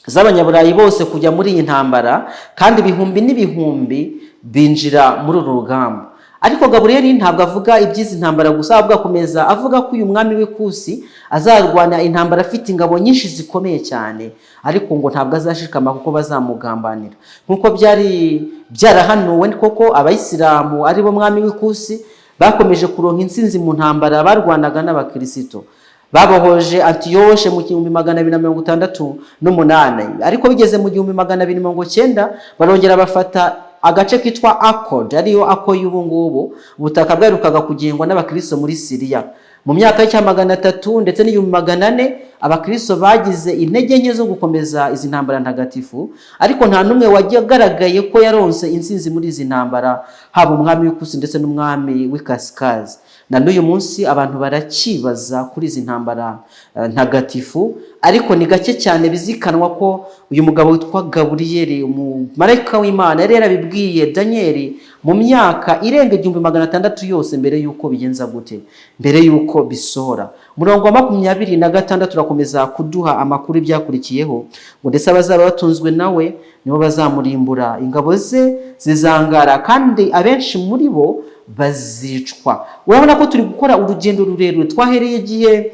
z'Abanyaburayi bose kujya muri iyi ntambara, kandi ibihumbi n'ibihumbi binjira muri uru rugamba. Ariko Gaburiyeli ntabwo avuga iby'izi ntambara gusa, ahubwo akomeza avuga ko uyu mwami w'Ikusi azarwana intambara afite ingabo nyinshi zikomeye cyane, ariko ngo ntabwo azashikama kuko bazamugambanira nk'uko byari byarahanuwe. Koko Abayisilamu, ari bo mwami w'Ikusi, bakomeje kuronka intsinzi mu ntambara barwanaga n'Abakirisito. Babohoje Antiyoshe mu 1268, ariko bigeze mu 1290 barongera bafata agace kitwa Akod, ariyo Ako y'ubu ngubu, ubutaka bwaherukaga kugengwa n'Abakristo muri Siriya. Mu myaka y'icya 300 ndetse n'1400, Abakristo bagize intege nke zo gukomeza izi ntambara ntagatifu, ariko nta n'umwe wagaragaye ko yaronse intsinzi muri izi ntambara, haba umwami w'Ikusi ndetse n'umwami w'Ikasikazi. Na n'uyu munsi abantu barakibaza kuri izi ntambara ntagatifu, ariko ni gake cyane bizikanwa ko uyu mugabo witwa Gaburiyeli, umumarayika w'Imana, yari yarabibwiye Daniyeli mu myaka irenga 1600 yose mbere y'uko bigenza gute, mbere y'uko bisohora. Umurongo wa 26 urakomeza kuduha amakuru ibyakurikiyeho, ngo: "Ndetse abazaba batunzwe nawe nibo bazamurimbura, ingabo ze zizangara, kandi abenshi muri bo bazicwa." Urabona ko turi gukora urugendo rurerure. Twahereye igihe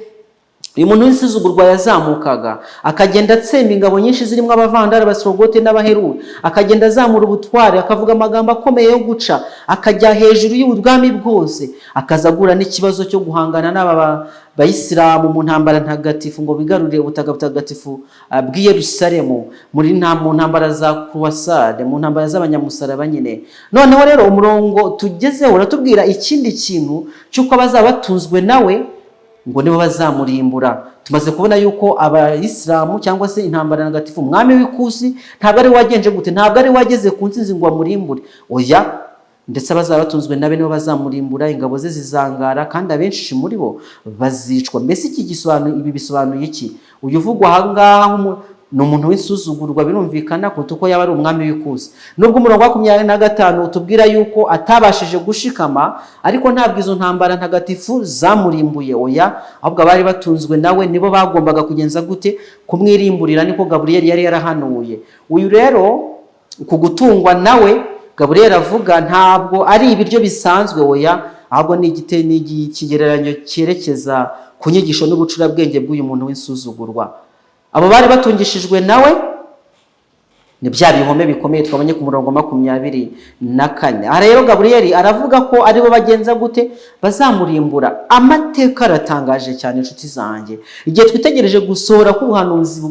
uyu muntu w'insuzugurwa yazamukaga, akagenda atsemba ingabo nyinshi zirimo Abavandari, Abasorogote n'Abaheruri, akagenda azamura ubutware, akavuga amagambo akomeye yo guca, akajya hejuru y'ubwami bwose, akaza agura n'ikibazo cyo guhangana n'aba Bayisilamu mu ntambara ntagatifu ngo bigarurire ubutaka butagatifu bw'i Yerusalemu mu ntambara za croisade, mu ntambara z'abanyamusaraba nyine. Noneho rero umurongo tugezeho uratubwira ikindi kintu cy'uko abazaba batunzwe nawe ngo nibo bazamurimbura. Tumaze kubona yuko Abayisilamu cyangwa se intambara ntagatifu, umwami w'Ikusi ntabwo ari we wagenje gute, ntabwo ari we wageze ku ntsinzi ngo amurimbure, oya. "Ndetse abazaba batunzwe nabe nibo bazamurimbura, ingabo ze zizangara, kandi abenshi muri bo bazicwa." Mbese iki gisobanuye, ibi bisobanuye iki? Uyu uvugwa aha ngaha ni umuntu w'insuzugurwa, birumvikana, kuruta uko yaba ari umwami w'Ikusi. Nubwo umurongo wa 25 utubwira yuko atabashije gushikama, ariko ntabwo izo ntambara ntagatifu zamurimbuye, oya, ahubwo abari batunzwe nawe nibo bagombaga kugenza gute? Kumwirimburira. Niko Gaburiyeli yari yarahanuye. Uyu rero, uku gutungwa nawe Gaburiyeli avuga ntabwo ari ibiryo bisanzwe, oya, ahubwo ni ikigereranyo cyerekeza ku nyigisho n'ubucurabwenge bw'uyu muntu w'insuzugurwa. Abo bari batungishijwe nawe ni bya bihome bikomeye twabonye ku murongo 24. Aha rero Gaburiyeli aravuga ko aribo bagenza gute? Bazamurimbura. Amateka aratangaje cyane, inshuti zanjye. Igihe twitegereje gusohora k'ubuhanuzi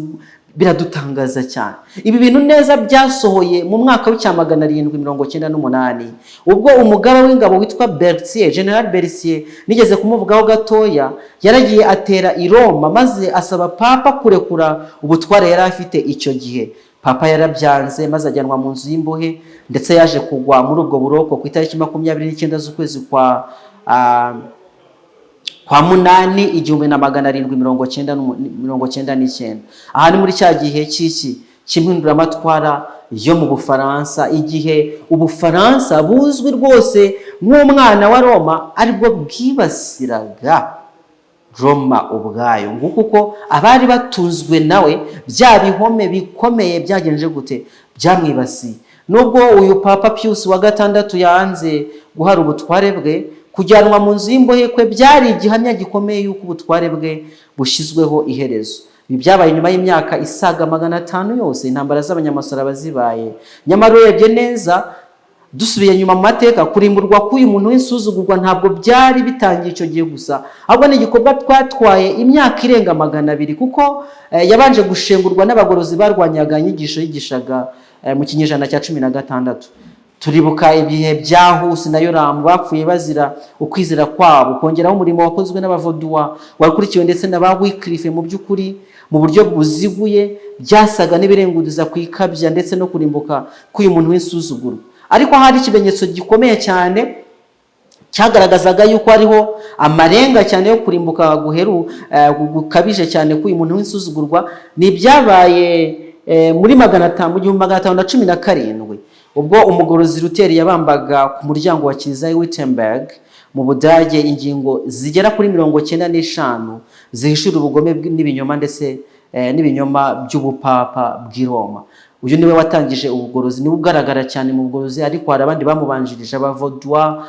biradutangaza cyane. Ibi bintu neza byasohoye mu mwaka w'icya 798, ubwo umugaba w'ingabo witwa Berthier, General Berthier, nigeze kumuvugaho gatoya, yaragiye atera i Roma maze asaba Papa kurekura ubutware yari afite icyo gihe. Papa yarabyanze maze ajyanwa mu nzu y'imbohe, ndetse yaje kugwa muri ubwo buroko ku itariki 29 z'ukwezi kwa munani 1799. Aha ni muri cya gihe cy'iki cy'impinduramatwara yo mu Bufaransa, igihe Ubufaransa buzwi rwose nk'umwana wa Roma aribwo bwibasiraga Roma ubwayo. Nguko uko abari batunzwe nawe, bya bihome bikomeye, byagenje gute? Byamwibasiye. Nubwo uyu Papa Pius wa gatandatu yanze guhara ubutware bwe, kujyanwa mu nzu y'imbohe kwe byari igihamya gikomeye y'uko ubutware bwe bushyizweho iherezo. Ibi byabaye nyuma y'imyaka isaga 500 yose intambara z'abanyamasaraba zibaye. Nyamara urebye neza Dusubiye nyuma mu mateka, kurimburwa k'uyu muntu w'insuzugurwa ntabwo byari bitangiye icyo gihe gusa, ahubwo ni igikorwa twatwaye imyaka irenga 200, kuko yabanje gushengurwa n'abagorozi barwanyaga inyigisho yigishaga mu kinyejana cya 16. Turibuka ibihe bya Husi na Yoramu bapfuye bazira ukwizera kwabo, kongeraho umurimo wakozwe n'Abavoduwa wakurikiwe ndetse na ba Wycliffe. Mu by'ukuri, mu buryo buziguye, byasaga n'ibirenguriza ku ikabya ndetse no kurimbuka k'uyu muntu w'insuzugurwa. Ariko hari ikimenyetso gikomeye cyane cyagaragazaga yuko hariho amarenga cyane yo kurimbuka guheru gukabije cyane k'uyu muntu w'insuzugurwa. Ni ibyabaye muri 500, mu 1517, ubwo umugorozi Luteri yabambaga ku muryango wa kiliziya ya Wittenberg mu Budage ingingo zigera kuri 95 zihishura ubugome n'ibinyoma ndetse n'ibinyoma by'ubupapa bw'i Roma. Uyu niwe watangije ubugorozi, niwe ugaragara cyane mu bugorozi, ariko hari abandi bamubanjirije, Abavodwa,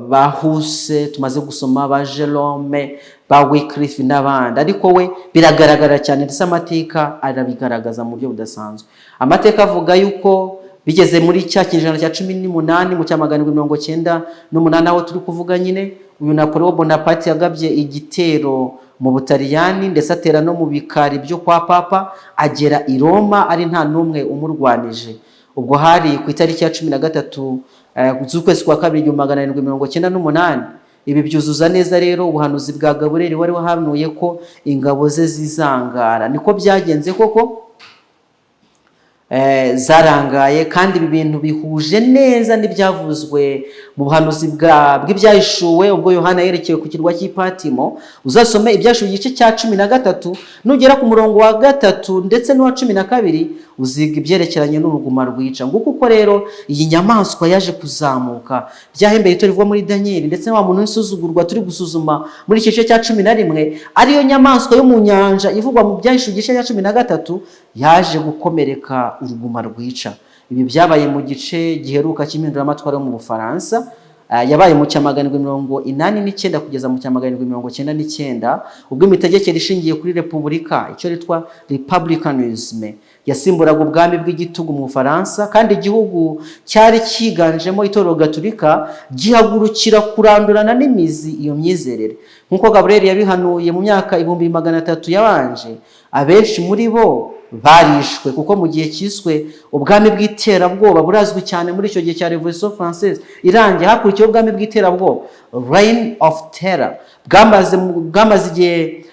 ba Huse tumaze gusoma, ba Jerome, ba Wycliffe n'abandi, ariko we biragaragara cyane, ndetse amateka arabigaragaza mu buryo budasanzwe. Amateka avuga yuko bigeze muri cya kinyejana cya 18, mu cya 798, aho turi kuvuga nyine, uyu Napoleon Bonaparte yagabye igitero mu Butaliyani, ndetse atera no mu bikari byo kwa Papa, agera i Roma ari nta n'umwe umurwanije. Ubwo hari ku itariki ya 13 z'ukwezi kwa kabiri, 1798. Ibi byuzuza neza rero ubuhanuzi bwa Gaburiyeli wari wahanuye ko ingabo ze zizangara. Niko byagenze koko, zarangaye. Kandi ibi bintu bihuje neza n'ibyavuzwe mu buhanuzi bw'Ibyahishuwe ubwo Yohana yerekewe ku kirwa cy'Ipatimo. Uzasome Ibyahishuwe igice cya 13, nugera ku murongo wa 3 ndetse n'uwa 12, uziga ibyerekeranye n'uruguma rwica. Nguko uko rero iyi nyamaswa yaje kuzamuka, rya hembe rito rivuga muri Daniyeli, ndetse na wa muntu w'insuzugurwa turi gusuzuma muri iki gice cya 11, ariyo nyamaswa yo mu nyanja ivugwa mu Byahishuwe igice cya 13, yaje gukomereka uruguma rwica. Ibi byabaye mu gice giheruka cy'impinduramatwara yo mu Bufaransa. Yabaye mu cya 789 kugeza mu cya 799, ubwo imitegekere ishingiye kuri repubulika, icyo yitwa republicanism, yasimburaga ubwami bw'igitugu mu Bufaransa, kandi igihugu cyari cyiganjemo itorero gatolika gihagurukira kurandurana n'imizi iyo myizerere, nk'uko Gaburiyeli yabihanuye mu myaka 300,000 yabanje. Abenshi muri bo barishwe, kuko mu gihe cyiswe ubwami bw'iterabwoba burazwi cyane, muri icyo gihe cya Révolution française irangiye hakurikiyeho ubwami bw'iterabwoba, reign of terror, bwamaze igihe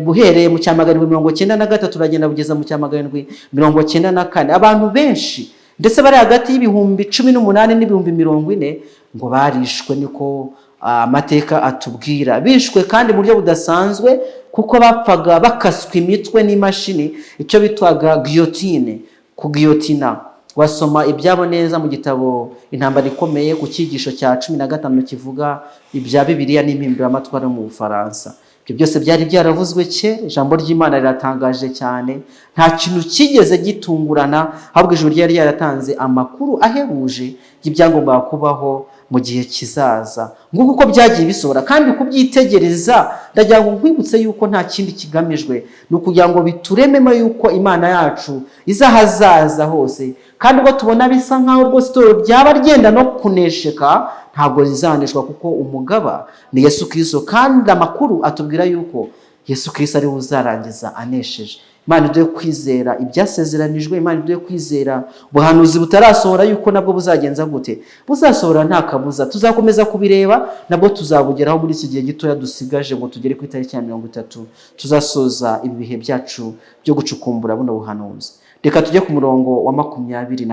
buhereye mu cya 793, uragenda bugeza mu cya 794. Abantu benshi, ndetse bari hagati y'ibihumbi 18 n'ibihumbi 40, ngo barishwe, niko amateka atubwira. Bishwe kandi mu buryo budasanzwe, kuko bapfaga bakaswe imitwe n'imashini, icyo bitwaga guillotine, kugiyotina. Wasoma ibyabo neza mu gitabo Intambara Ikomeye, ku cyigisho cya 15 kivuga ibya Bibiliya n'impinduramatwara mu Bufaransa. Ibyo byose byari byaravuzwe kera. Ijambo ry'Imana riratangaje cyane, nta kintu kigeze gitungurana, ahubwo ijuru ryari ryaratanze amakuru ahebuje y'ibyagombaga kubaho mu gihe kizaza. Nguko uko byagiye bisohora. Kandi kubyitegereza, ndagira ngo nkwibutse yuko nta kindi kigamijwe, ni ukugira ngo biturememo yuko Imana yacu izahazaza hose. Kandi ubwo tubona bisa nkaho rwose itorero ryaba ryenda no kunesheka, ntabwo rizaneshwa, kuko umugaba ni Yesu Kirisito, kandi amakuru atubwira yuko Yesu Kirisito ariwe uzarangiza anesheje. Imana iduhe kwizera ibyasezeranijwe. Imana iduhe kwizera ubuhanuzi butarasohora, yuko nabwo buzagenza gute? Buzasohora nta kabuza. Tuzakomeza kubireba, nabwo tuzabugeraho muri iki gihe gitoya dusigaje ngo tugere ku itariki ya 30, tuzasoza ibi bihe byacu byo gucukumbura buno buhanuzi. Reka tujye ku murongo wa 27.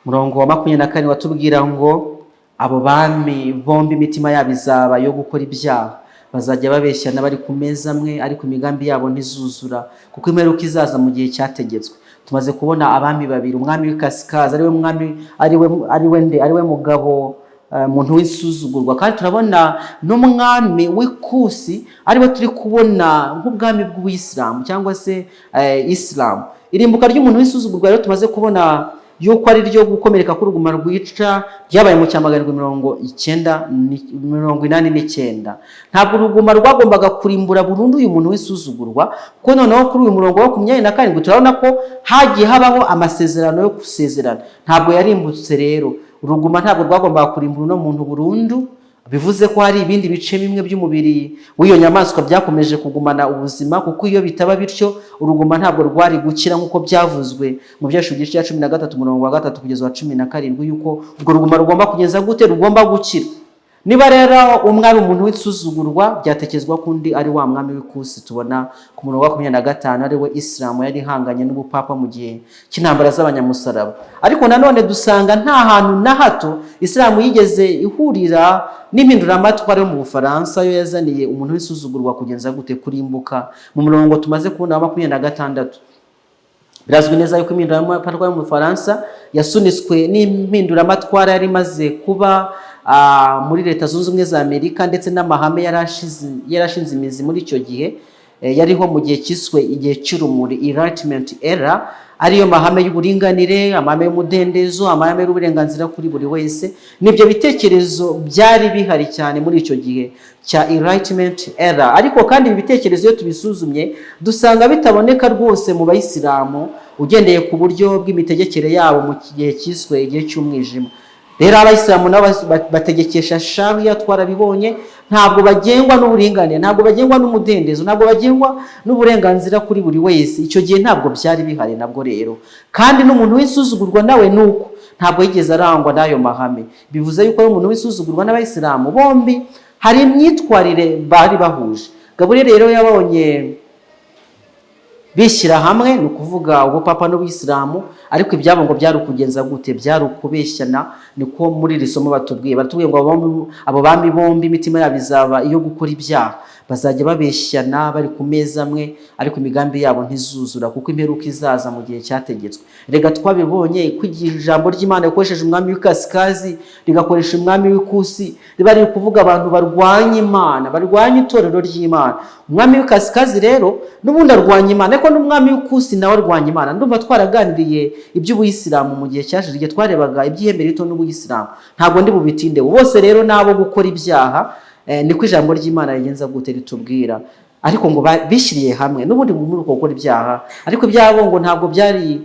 Umurongo wa 27 watubwira ngo abo bami bombi imitima yabo izaba yo gukora ibyaha, bazajya babeshyana bari ku meza amwe, ariko imigambi yabo ntizuzura, kuko imperuka izaza mu gihe cyategetswe. Tumaze kubona abami babiri: umwami w'ikasikazi, ariwe mwami, ariwe nde? Ariwe mugabo muntu w'insuzugurwa, kandi turabona n'umwami w'ikusi, ariwe turi kubona nk'ubwami bw'ubuyisilamu cyangwa se isilamu. Irimbuka ry'umuntu w'insuzugurwa rero tumaze kubona. yuko ari ryo gukomereka k'uruguma rwica ryabaye mu cya 789. Ntabwo uruguma rwagombaga kurimbura burundu uyu muntu w'isuzugurwa, kuko noneho kuri uyu murongo wa 27 turabona ko hagiye habaho amasezerano yo gusezerana. Ntabwo yarimbutse rero, uruguma ntabwo rwagombaga kurimbura uno muntu burundu. Bivuze ko hari ibindi bice bimwe by'umubiri w'iyo nyamaswa byakomeje kugumana ubuzima, kuko iyo bitaba bityo uruguma ntabwo rwari gukira, nk'uko byavuzwe mu Byahishuwe igice cya 13, umurongo wa 3 kugeza wa 17, yuko urwo ruguma rugomba kugeza gute? Rugomba gukira. Niba rero umwe ari umuntu w'isuzugurwa, byatekerezwa ko undi ari wa mwami w'ikusi tubona ku murongo wa 25, ari we Isilamu yari ihanganye n'ubupapa mu gihe cy'intambara z'abanyamusaraba. Ariko nanone dusanga nta hantu na hato Isilamu yigeze ihurira n'impinduramatwara yo mu Bufaransa, yo yazaniye umuntu w'isuzugurwa kugenza gute? Kurimbuka, mu murongo tumaze kubona wa 26. Birazwi neza yuko impinduramatwara yo mu Bufaransa yasunitswe n'impinduramatwara yari imaze kuba muri Leta Zunze Ubumwe za Amerika, ndetse n'amahame yarashinze imizi muri icyo gihe, yariho mu gihe cyiswe igihe cy'urumuri, Enlightenment era, ariyo mahame y'uburinganire, amahame y'umudendezo, amahame y'uburenganzira kuri buri wese. Nibyo bitekerezo byari bihari cyane muri icyo gihe cya Enlightenment era. Ariko kandi ibi bitekerezo iyo tubisuzumye dusanga bitaboneka rwose mu bayisilamu, ugendeye ku buryo bw'imitegekere yabo mu gihe cyiswe igihe cy'umwijima. Rero abayisilamu nabo bategekesha sharia, twarabibonye. Ntabwo bagengwa n'uburinganire, ntabwo bagengwa n'umudendezo, ntabwo bagengwa n'uburenganzira kuri buri wese. Icyo gihe ntabwo byari bihari nabwo rero. Kandi n'umuntu w'isuzugurwa nawe ni uko, ntabwo yigeze arangwa n'ayo mahame. Bivuze yuko ari umuntu w'isuzugurwa n'abayisilamu bombi hari imyitwarire bari bahuje. Gaburiyeli rero yabonye bishyira hamwe, ni ukuvuga ubupapa n'ubuyisilamu, ariko ibyabo ngo byari ukugenza gute? Byari ukubeshyana. Niko muri iri somo batubwiye. Baratubwiye ngo abo bami bombi imitima yabo izaba iyo gukora ibyaha, bazajya babeshyana bari ku meza amwe, ariko imigambi yabo ntizuzura, kuko imperuka izaza mu gihe cyategetswe. Rega twabibonye ko igihe ijambo ry'Imana rikoresheje umwami w'ikasikazi, rigakoresha umwami w'ikusi, riba riri kuvuga abantu barwanya Imana, barwanya itorero ry'Imana. Umwami w'ikasikazi rero n'ubundi arwanya Imana, ariko n'umwami w'ikusi nawe arwanya Imana. Ndumva twaraganiriye iby'ubuyisilamu mu gihe cyashize, igihe twarebaga iby'ihembe rito n'ubuyisilamu. Ntabwo ndi bubitinde. Bose rero n'abo gukora ibyaha, niko ijambo ry'Imana rigenza gute? Ritubwira. Ariko ngo bishyiriye hamwe n'ubundi muri uko gukora ibyaha, ariko ibyabo ngo ntabwo byari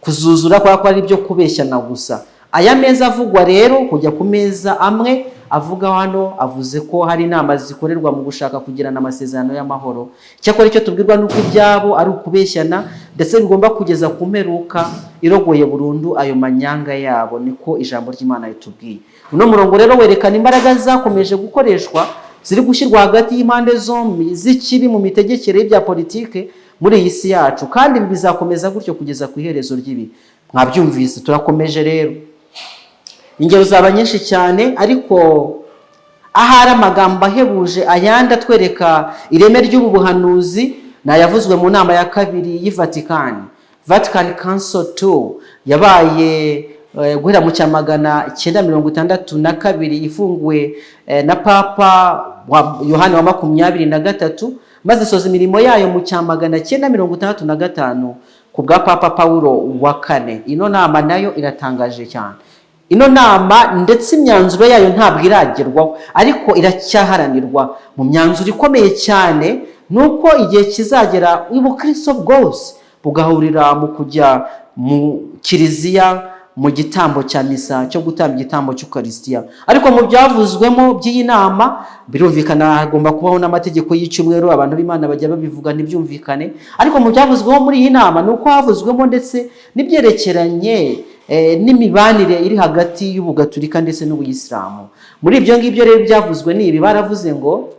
kuzuzura, kubera ko ari ibyo kubeshyana gusa. Aya meza avugwa rero, kujya ku meza amwe avuga hano, avuze ko hari inama zikorerwa mu gushaka kugirana amasezerano y'amahoro. Cyakora icyo tubwirwa ni uko ibyabo ari ukubeshyana, ndetse bigomba kugeza ku mperuka irogoye burundu ayo manyanga yabo. Niko ijambo ry'Imana ritubwiye. Uno murongo rero werekana imbaraga zakomeje gukoreshwa, ziri gushyirwa hagati y'impande zombi z'ikibi mu mitegekere y'ibya politike muri iyi si yacu, kandi ibi bizakomeza gutyo kugeza ku iherezo ry'ibi. Mwabyumvise, turakomeje rero. Ingero zaba nyinshi cyane, ariko ahari amagambo ahebuje ayandi atwereka ireme ry'ubu buhanuzi ni ayavuzwe mu nama ya kabiri y'i Vatikani, Vatican Council II, yabaye guhera mu cya 962, ifunguwe na Papa wa Yohani wa 23, maze isoza imirimo yayo mu cya 965 ku bwa Papa Paulo wa kane. Ino nama nayo iratangaje cyane. Ino nama ndetse imyanzuro yayo ntabwo iragerwaho, ariko iracyaharanirwa. Mu myanzuro ikomeye cyane ni uko igihe kizagera ubukristo bwose bugahurira mu kujya mu kiliziya mu gitambo cya misa cyo gutamba igitambo cy'ukarisitiya. Ariko mu byavuzwemo by'iyi nama, birumvikana hagomba kubaho n'amategeko y'icyumweru. Abantu b'Imana bajya babivuga ntibyumvikane, ariko mu byavuzweho muri iyi nama ni uko havuzwemo ndetse n'ibyerekeranye n'imibanire iri hagati y'ubugaturika ndetse n'ubuyisilamu. Muri ibyo ngibyo rero byavuzwe ni ibi. Baravuze ngo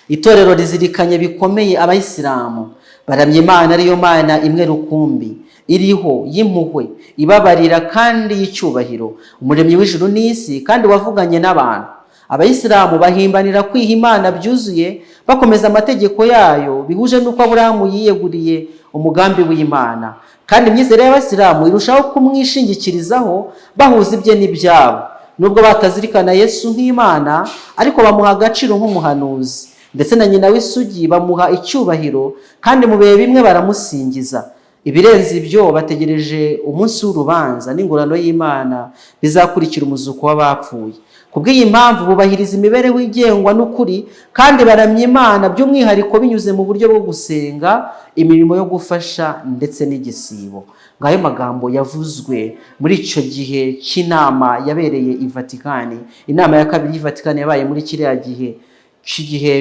itorero rizirikanye bikomeye abayisilamu baramya Imana, ariyo Mana imwe rukumbi iriho, y'impuhwe, ibabarira kandi y'icyubahiro, umuremyi w'ijuru n'isi kandi wavuganye n'abantu. Abayisilamu bahimbanira kwiha Imana byuzuye, bakomeza amategeko yayo, bihuje n'uko Aburahamu yiyeguriye umugambi w'Imana. Kandi imyizerere y'abayisilamu irushaho kumwishingikirizaho bahuza ibye n'ibyabo. Nubwo batazirikana Yesu nk'Imana, ariko bamuha agaciro nk'umuhanuzi, ndetse na nyina w'isugi bamuha icyubahiro, kandi mu bihe bimwe baramusingiza. Ibirenze ibyo, bategereje umunsi w'urubanza n'ingororano y'Imana bizakurikira umuzuko w'abapfuye. Ku bw'iyi mpamvu bubahiriza imibereho igengwa n'ukuri kandi baramya Imana by'umwihariko binyuze mu buryo bwo gusenga, imirimo yo gufasha ndetse n'igisibo. Ngayo magambo yavuzwe muri icyo gihe cy'inama yabereye i Vatikani. Inama ya kabiri y'i Vatikani yabaye muri kiriya gihe cy'igihe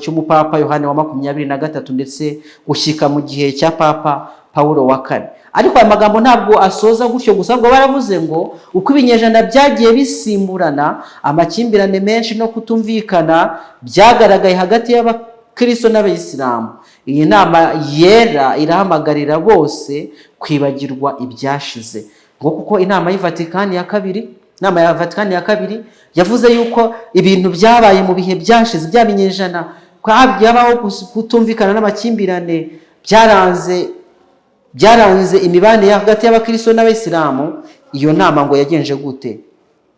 cy'umupapa Yohani wa 23 ndetse gushyika mu gihe cya Papa Paulo wa kane. Ariko aya magambo ntabwo asoza gutyo gusa, ahubwo baravuze ngo uko ibinyejana byagiye bisimburana, amakimbirane menshi no kutumvikana byagaragaye hagati y'abakristo n'abayisilamu. Iyi nama yera irahamagarira bose kwibagirwa ibyashize. Ngo kuko inama y'i Vatikani ya kabiri, inama ya Vatikani ya kabiri yavuze yuko ibintu byabaye mu bihe byashize, bya binyejana byabaho kutumvikana n'amakimbirane byaranze imibanire hagati y'abakristo n'abayisilamu. Iyo nama ngo yagenje gute?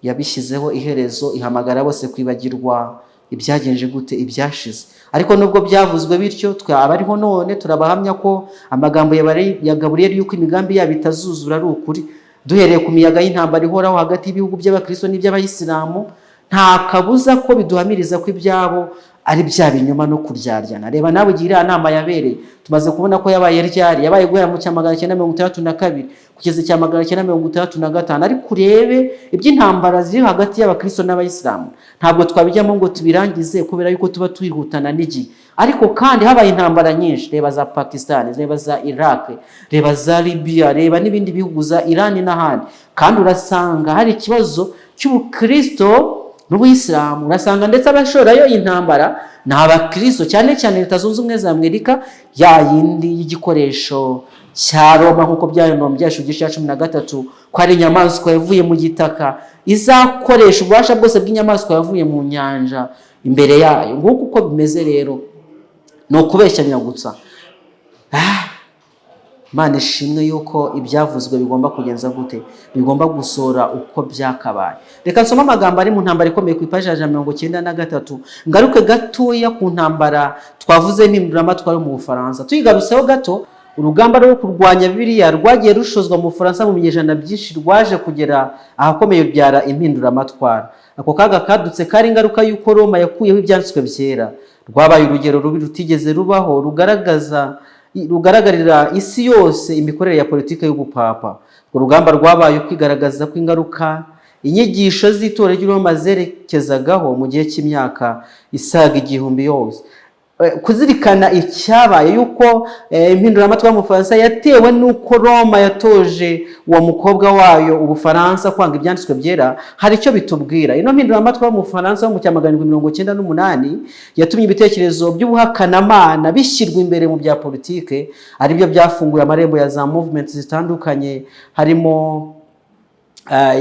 Yabishyizeho iherezo, ihamagara bose kwibagirwa ibyagenje gute? Ibyashize. Ariko nubwo byavuzwe bityo, twe abariho none turabahamya ko amagambo ya Gaburiyeli y'uko imigambi yabo itazuzura ari ukuri. Duhereye ku miyaga y'intambara ihoraho hagati y'ibihugu by'abakristo n'iby'abayisilamu, nta kabuza ko biduhamiriza ko ibyabo ari bya binyoma no kuryaryana. Reba nawe igihe iriya nama yabereye. Tumaze kubona ko yabaye ryari? Yabaye guhera mu cya 962 kugeza icya 965. Ariko urebe iby'intambara ziri hagati y'abakristo n'abayisilamu, ntabwo twabijyamo ngo tubirangize kubera yuko tuba twihutana n'igihe. Ariko kandi habaye intambara nyinshi. Reba za Pakistan, reba za Iraq, reba za Libya, reba n'ibindi bihugu, za Iran n'ahandi, kandi urasanga hari ikibazo cy'ubukristo n'ubuyisilamu. Urasanga ndetse abashorayo intambara ni abakristo, cyane cyane Leta Zunze Ubumwe za Amerika, ya yindi y'igikoresho cya Roma, nk'uko byari byacu igice cya 13, ko ari inyamaswa yavuye mu gitaka izakoresha ububasha bwose bw'inyamaswa yavuye mu nyanja imbere yayo. Nguko uko bimeze rero, ni ukubeshyanya gusa. Imana ishimwe yuko ibyavuzwe bigomba kugenza gute? Bigomba gusohora uko byakabaye. Reka nsome amagambo ari mu Ntambara Ikomeye ku ipaji ya 93, ngaruke gatoya ku ntambara twavuze mpinduramatwara mu Bufaransa. Tuyigarutseho gato, urugamba rwo kurwanya Bibiliya rwagiye rushozwa mu Bufaransa mu binyejana byinshi rwaje kugera ahakomeye rubyara impinduramatwara. Ako kaga kadutse kari ingaruka y'uko Roma yakuyeho ibyanditswe byera. Rwabaye urugero rubi rutigeze rubaho rugaragaza rugaragarira isi yose imikorere ya politiki y'ubupapa. Urwo rugamba rwabaye ukwigaragaza kw'ingaruka inyigisho z'itorero ry'i Roma zerekezagaho mu gihe cy'imyaka isaga 1000 yose. Kuzirikana icyabaye yuko impinduramatwara mu Bufaransa yatewe n'uko Roma yatoje uwo mukobwa wayo Ubufaransa kwanga ibyanditswe byera, hari icyo bitubwira. Ino mpinduramatwara mu Bufaransa mu cya 798 yatumye ibitekerezo by'ubuhakanamana bishyirwa imbere mu bya politike, aribyo byafunguye amarembo ya za movement zitandukanye, harimo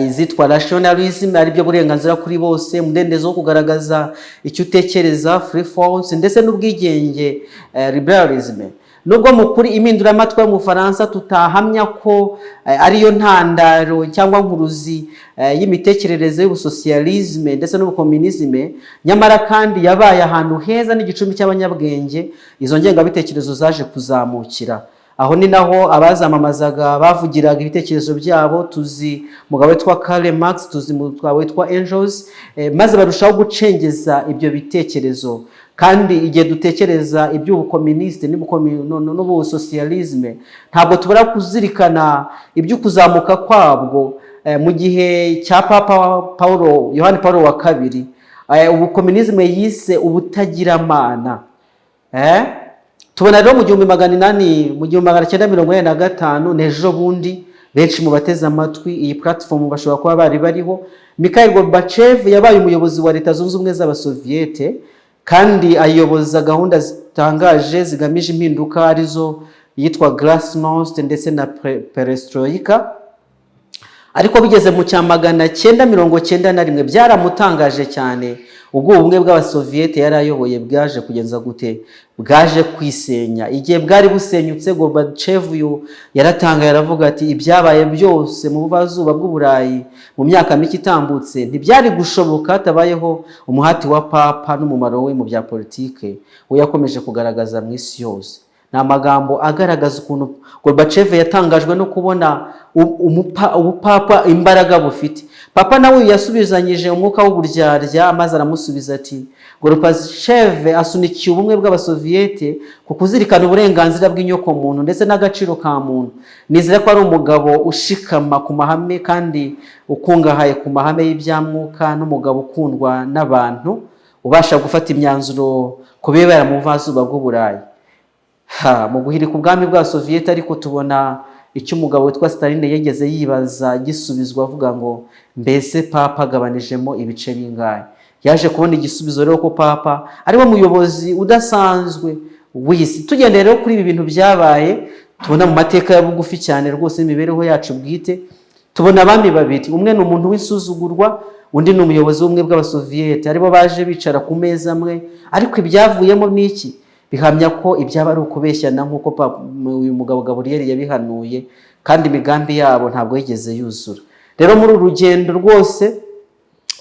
izitwa rationalism, aribyo burenganzira kuri bose, umudendezo wo kugaragaza icyo utekereza, free thought, ndetse n'ubwigenge, liberalism. Nubwo mu kuri impinduramatwara mu Bufaransa tutahamya ko ariyo ntandaro cyangwa nkuruzi y'imitekerereze y'ubusosiyalisme ndetse n'ubukomunisme, nyamara kandi yabaye ahantu heza n'igicumbi cy'abanyabwenge izo ngengabitekerezo zaje kuzamukira. Aho ni naho abazamamazaga bavugiraga ibitekerezo byabo. Tuzi umugabo witwa Karl Marx, tuzi umugabo witwa Engels, maze barushaho gucengeza ibyo bitekerezo. Kandi igihe dutekereza iby'ubukomunisite n'ubusosiyalisme, ntabwo tubura kuzirikana iby'ukuzamuka kwabwo mu gihe cya Papa Paul, Yohani Paul wa kabiri, ubukomunisme yise ubutagiramana. Tubona rero mu 1800, mu 1985, n'ejo bundi, benshi mu bateze amatwi iyi platform bashobora kuba bari bariho. Mikhail Gorbachev yabaye umuyobozi wa Leta Zunze Ubumwe z'Abasoviyete kandi ayoboza gahunda zitangaje zigamije impinduka, arizo yitwa Glasnost ndetse na Perestroika. Ariko bigeze mu cya 991 byaramutangaje cyane ubwo ubumwe bw'Abasoviyete yari ayoboye bwaje kugeza gute? Bwaje kwisenya. Igihe bwari busenyutse, Gorbachev uyu yaratangaye, aravuga ati: "Ibyabaye byose mu buvazuba bw'Uburayi mu myaka mike itambutse ntibyari gushoboka hatabayeho umuhati wa papa n'umumaro we mu bya politike we yakomeje kugaragaza mu isi yose." Ni amagambo agaragaza ukuntu Gorbachev yatangajwe no kubona ubupapa imbaraga bufite. Papa nawe yasubizanyije umwuka w'uburyarya, maze aramusubiza ati: "Gorbachev asunikiye ubumwe bw'Abasoviyete ku kuzirikana uburenganzira bw'inyokomuntu ndetse n'agaciro ka muntu. Nizera ko ari umugabo ushikama ku mahame kandi ukungahaye ku mahame y'ibyamwuka, n'umugabo ukundwa n'abantu, ubasha gufata imyanzuro ku bibera mu buvazuba bw'Uburayi." Ha, mu guhirika ubwami bwa Soviyete ariko, tubona icyo umugabo witwa Staline yigeze yibaza gisubizwa, avuga ngo: "Mbese Papa agabanijemo ibice bingahe?" Yaje kubona igisubizo rero ko Papa ariwe muyobozi udasanzwe w'isi. Tugendeye rero kuri ibi bintu byabaye, tubona mu mateka ya bugufi cyane rwose n'imibereho yacu bwite, tubona abami babiri: umwe ni umuntu w'insuzugurwa, undi ni umuyobozi w'ubumwe bw'Abasoviyete, aribo baje bicara ku meza amwe. Ariko ibyavuyemo ni iki? Bihamya ko ibyaba ari ukubeshyana, nk'uko uyu mugabo Gaburiyeli yabihanuye, kandi imigambi yabo ntabwo yigeze yuzura. Rero muri uru rugendo rwose,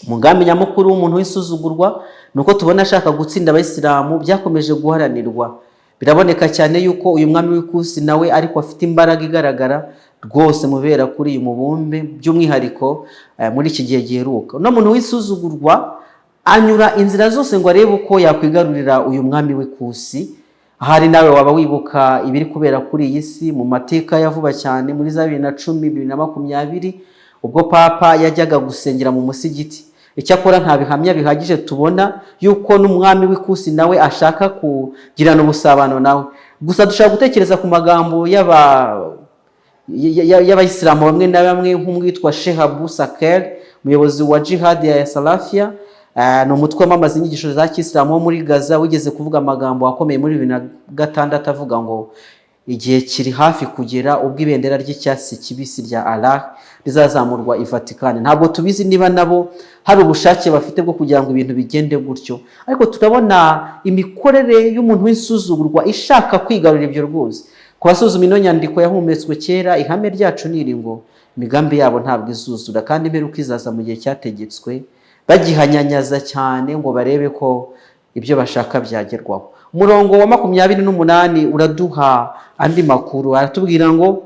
umugambi nyamukuru w'umuntu w'insuzugurwa ni uko tubona ashaka gutsinda Abayisilamu, byakomeje guharanirwa. Biraboneka cyane yuko uyu mwami w'Ikusi nawe ariko afite imbaraga igaragara rwose mubera kuri uyu mubumbe, by'umwihariko muri iki gihe giheruka. Uno muntu w'insuzugurwa anyura inzira zose ngo arebe uko yakwigarurira uyu mwami w'Ikusi. Ahari nawe waba wibuka ibiri kubera kuri iyi si mu mateka ya vuba cyane, muri za 2010, 2020, ubwo Papa yajyaga gusengera mu musigiti. Icyakora nta bihamya bihagije tubona yuko n'umwami w'Ikusi nawe ashaka kugirana ubusabano nawe. Gusa dushobora gutekereza ku magambo y'Abayisilamu bamwe na bamwe, nk'umwitwa Sheikh Abu Saker, umuyobozi wa Jihad ya Salafia. Ni umutwe wamamaza inyigisho za kisilamu wo muri Gaza, wigeze kuvuga amagambo akomeye muri 2006 avuga ngo: "Igihe kiri hafi kugera ubwo ibendera ry'icyatsi kibisi rya Allah rizazamurwa i Vatikani." Ntabwo tubizi niba nabo hari ubushake bafite bwo kugira ngo ibintu bigende gutyo, ariko turabona imikorere y'umuntu w'insuzugurwa ishaka kwigarurira ibyo rwose. Ku basuzuma ino nyandiko yahumetswe kera, ihame ryacu ni iri ngo: imigambi yabo ntabwo izuzura, kandi imperuka izaza mu gihe cyategetswe, bagihanyanyaza cyane ngo barebe ko ibyo bashaka byagerwaho. Umurongo wa 28 uraduha andi makuru, aratubwira ngo: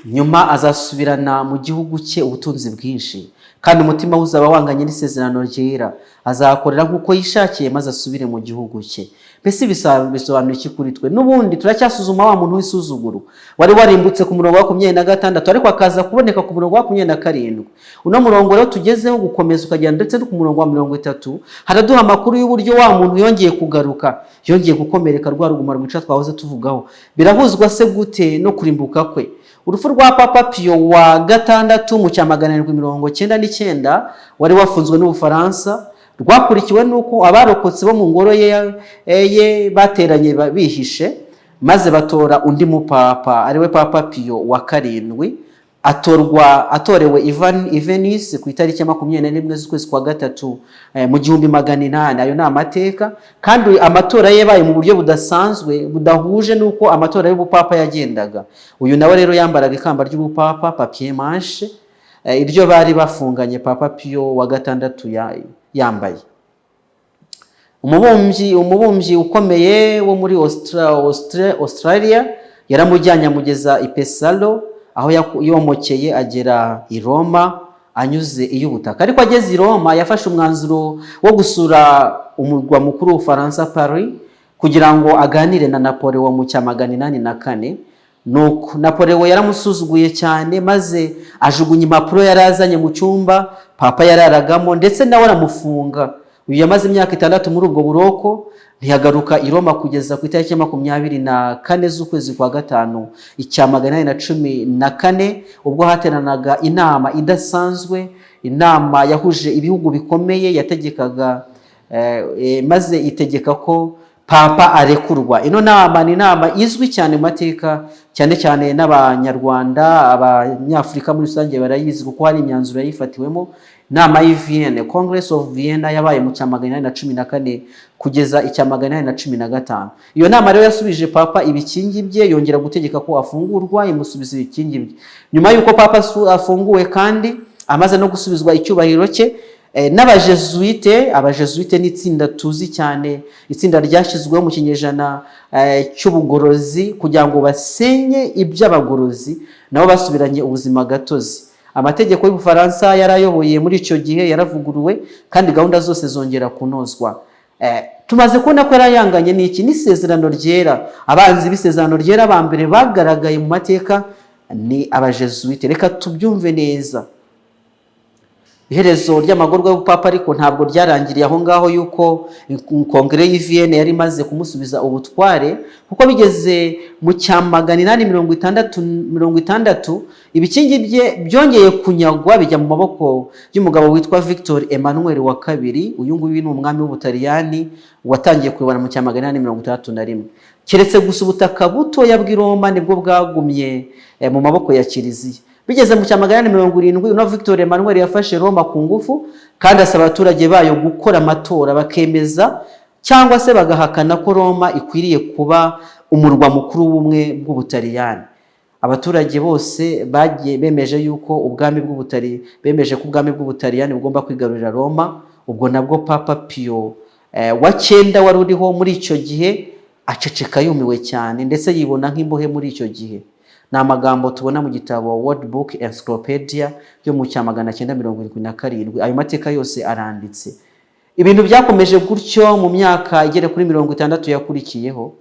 "Nyuma azasubirana mu gihugu cye ubutunzi bwinshi, kandi umutima we uzaba wanganye n'isezerano ryera. Azakorera nk'uko yishakiye, maze asubire mu gihugu cye." Mbese bisobanura iki kuri twe? N'ubundi turacyasuzuma wa muntu w'isuzuguro wari warimbutse ku murongo wa 26, ariko akaza kuboneka ku murongo wa 27. Uno murongo rero tugezeho, gukomeza ukagenda ndetse no ku murongo wa 30, haraduha amakuru y'uburyo wa muntu yongeye kugaruka, yongeye gukomereka rwa ruguma rwica twahoze tuvugaho. Birahuzwa se gute no kurimbuka kwe? Urupfu rwa Papa Piyo wa gatandatu mu cya 799, wari wafunzwe n'Ubufaransa, rwakurikiwe n'uko abarokotse bo mu ngoro ye bateranye bihishe, maze batora undi mupapa, ariwe Papa Piyo wa karindwi. Atorwa atorewe i Venice ku itariki ya 21 z'ukwezi kwa gatatu mu 1800. Ayo ni amateka. Kandi amatora ye yabaye mu buryo budasanzwe, budahuje n'uko amatora y'ubupapa yagendaga. Uyu nawe rero yambaraga ikamba ry'ubupapa, papier mâché, iryo bari bafunganye Papa Piyo wa gatandatu yambaye. Umubumbyi ukomeye wo muri Australia yaramujyanye, amugeza i Pesaro, aho yomokeye agera i Roma anyuze iy'ubutaka. Ariko ageze i Roma, yafashe umwanzuro wo gusura umurwa mukuru w'Ubufaransa, Paris, kugira ngo aganire na Napoleon mu cya 804. Nuko Napoleon yaramusuzuguye cyane, maze ajugunya impapuro yari azanye mu cyumba Papa yararagamo, ndetse nawe aramufunga. Uyu yamaze imyaka 6 muri ubwo buroko, ntiyagaruka i Roma kugeza ku itariki ya 24 z'ukwezi kwa gatanu icya 814, ubwo hateranaga inama idasanzwe, inama yahuje ibihugu bikomeye, yategekaga maze itegeka ko Papa arekurwa. Ino nama ni inama izwi cyane mu mateka, cyane cyane n'Abanyarwanda, Abanyafurika muri rusange barayizi, kuko hari imyanzuro yayifatiwemo. Inama y'i Vienne, Congress of Vienna, yabaye mu cya 814 kugeza icya 815. Iyo nama rero yasubije Papa ibikingi bye, yongera gutegeka ko afungurwa, imusubiza ibikingi bye. Nyuma y'uko Papa afunguwe kandi amaze no gusubizwa icyubahiro cye, N'abajesuite. Abajesuite ni itsinda tuzi cyane, itsinda ryashyizweho mu kinyejana cy'ubugorozi kugira ngo basenye iby'abagorozi. Nabo basubiranye ubuzima gatozi. Amategeko y'Ubufaransa yari ayoboye muri icyo gihe yaravuguruwe, kandi gahunda zose zongera kunozwa. Tumaze kubona ko yari ayanganye n'iki? N'isezerano ryera. Abanzi b'isezerano ryera ba mbere bagaragaye mu mateka ni Abajesuite. Reka tubyumve neza. Iherezo ry'amagorwa y'ubupapa ariko ntabwo ryarangiriye aho ngaho yuko Kongere y'i Vienne yari imaze kumusubiza ubutware, kuko bigeze mu cya 860 60, ibikingi bye byongeye kunyagwa, bijya mu maboko y'umugabo witwa Victor Emmanuel wa Kabiri. Uyu nguyu ni umwami w'Ubutaliyani watangiye kuyobora mu cya 861. Keretse gusa ubutaka butoya bw'i Roma nibwo bwagumye mu maboko ya Kiliziya. Bigeze mu cya 870, uno Victor Emmanuel yafashe Roma ku ngufu, kandi asaba abaturage bayo gukora amatora bakemeza cyangwa se bagahakana ko Roma ikwiriye kuba umurwa mukuru w'ubumwe bw'Ubutaliyani. Abaturage bose bagiye bemeje yuko ubwami bw'Ubutali bemeje ko ubwami bw'Ubutaliyani bugomba kwigarurira Roma. Ubwo nabwo Papa Pio wa cyenda wari uriho muri icyo gihe aceceka yumiwe cyane, ndetse yibona nk'imbohe muri icyo gihe. Ni amagambo tubona mu gitabo World Book Encyclopedia yo mu cya 977. Ayo mateka yose aranditse. Ibintu byakomeje gutyo mu myaka igera kuri 60 yakurikiyeho.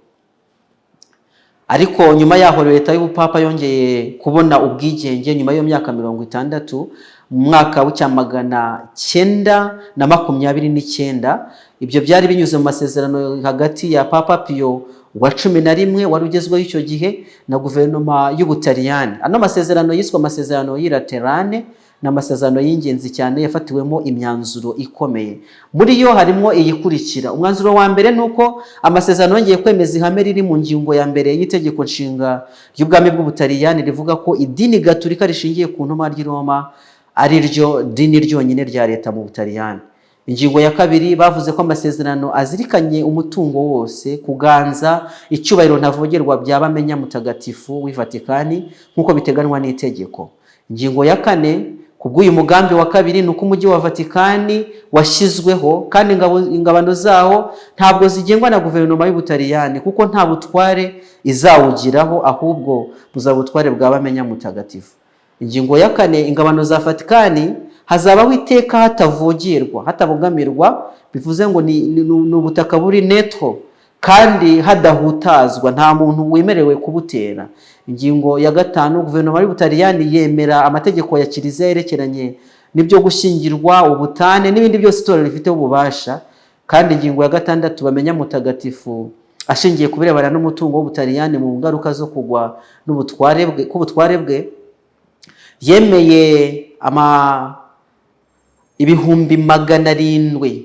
Ariko nyuma yaho leta y'ubupapa yongeye kubona ubwigenge nyuma y'iyo myaka 60, mu mwaka w'icya 929. Ibyo byari binyuze mu masezerano hagati ya Papa Pio wa 11 wari ugezweho icyo gihe na guverinoma y'Ubutaliyani. Ano masezerano yiswe amasezerano y'i Laterane. Ni amasezerano y'ingenzi cyane yafatiwemo imyanzuro ikomeye. Muri yo harimo iyikurikira: umwanzuro wa mbere ni uko amasezerano yongeye kwemeza ihame riri mu ngingo ya mbere y'itegeko nshinga ry'ubwami bw'Ubutaliyani, rivuga ko idini Gaturika rishingiye ku ntumwa ry'i Roma ari ryo dini ryonyine rya leta mu Butaliyani. Ingingo ya kabiri, bavuze ko amasezerano azirikanye umutungo wose, kuganza, icyubahiro ntavogerwa bya Bamenya Mutagatifu w'i Vatikani nk'uko biteganywa n'itegeko. Ingingo ya kane, ku bw'uyu mugambi wa kabiri, ni uko umujyi wa Vatikani washyizweho, kandi ingabano zawo ntabwo zigengwa na guverinoma y'Ubutaliyani, kuko nta butware izawugiraho, ahubwo buzaba ubutware bwa Bamenya Mutagatifu. Ingingo ya kane, ingabano za Vatikani hazabaho iteka hatavogerwa, hatabogamirwa, bivuze ngo ni ubutaka buri neutre kandi hadahutazwa, nta muntu wemerewe kubutera. Ingingo ya gatanu, guverinoma y'Ubutaliyani yemera amategeko ya Kiliziya yerekeranye n'ibyo gushyingirwa, ubutane n'ibindi byose itorero rifiteho ububasha. Kandi ingingo ya gatandatu, Bamenya Mutagatifu ashingiye ku birebana n'umutungo w'Ubutaliyani mu ngaruka zo kugwa n'ubutware bwe k'ubutware bwe, yemeye ama 700,000,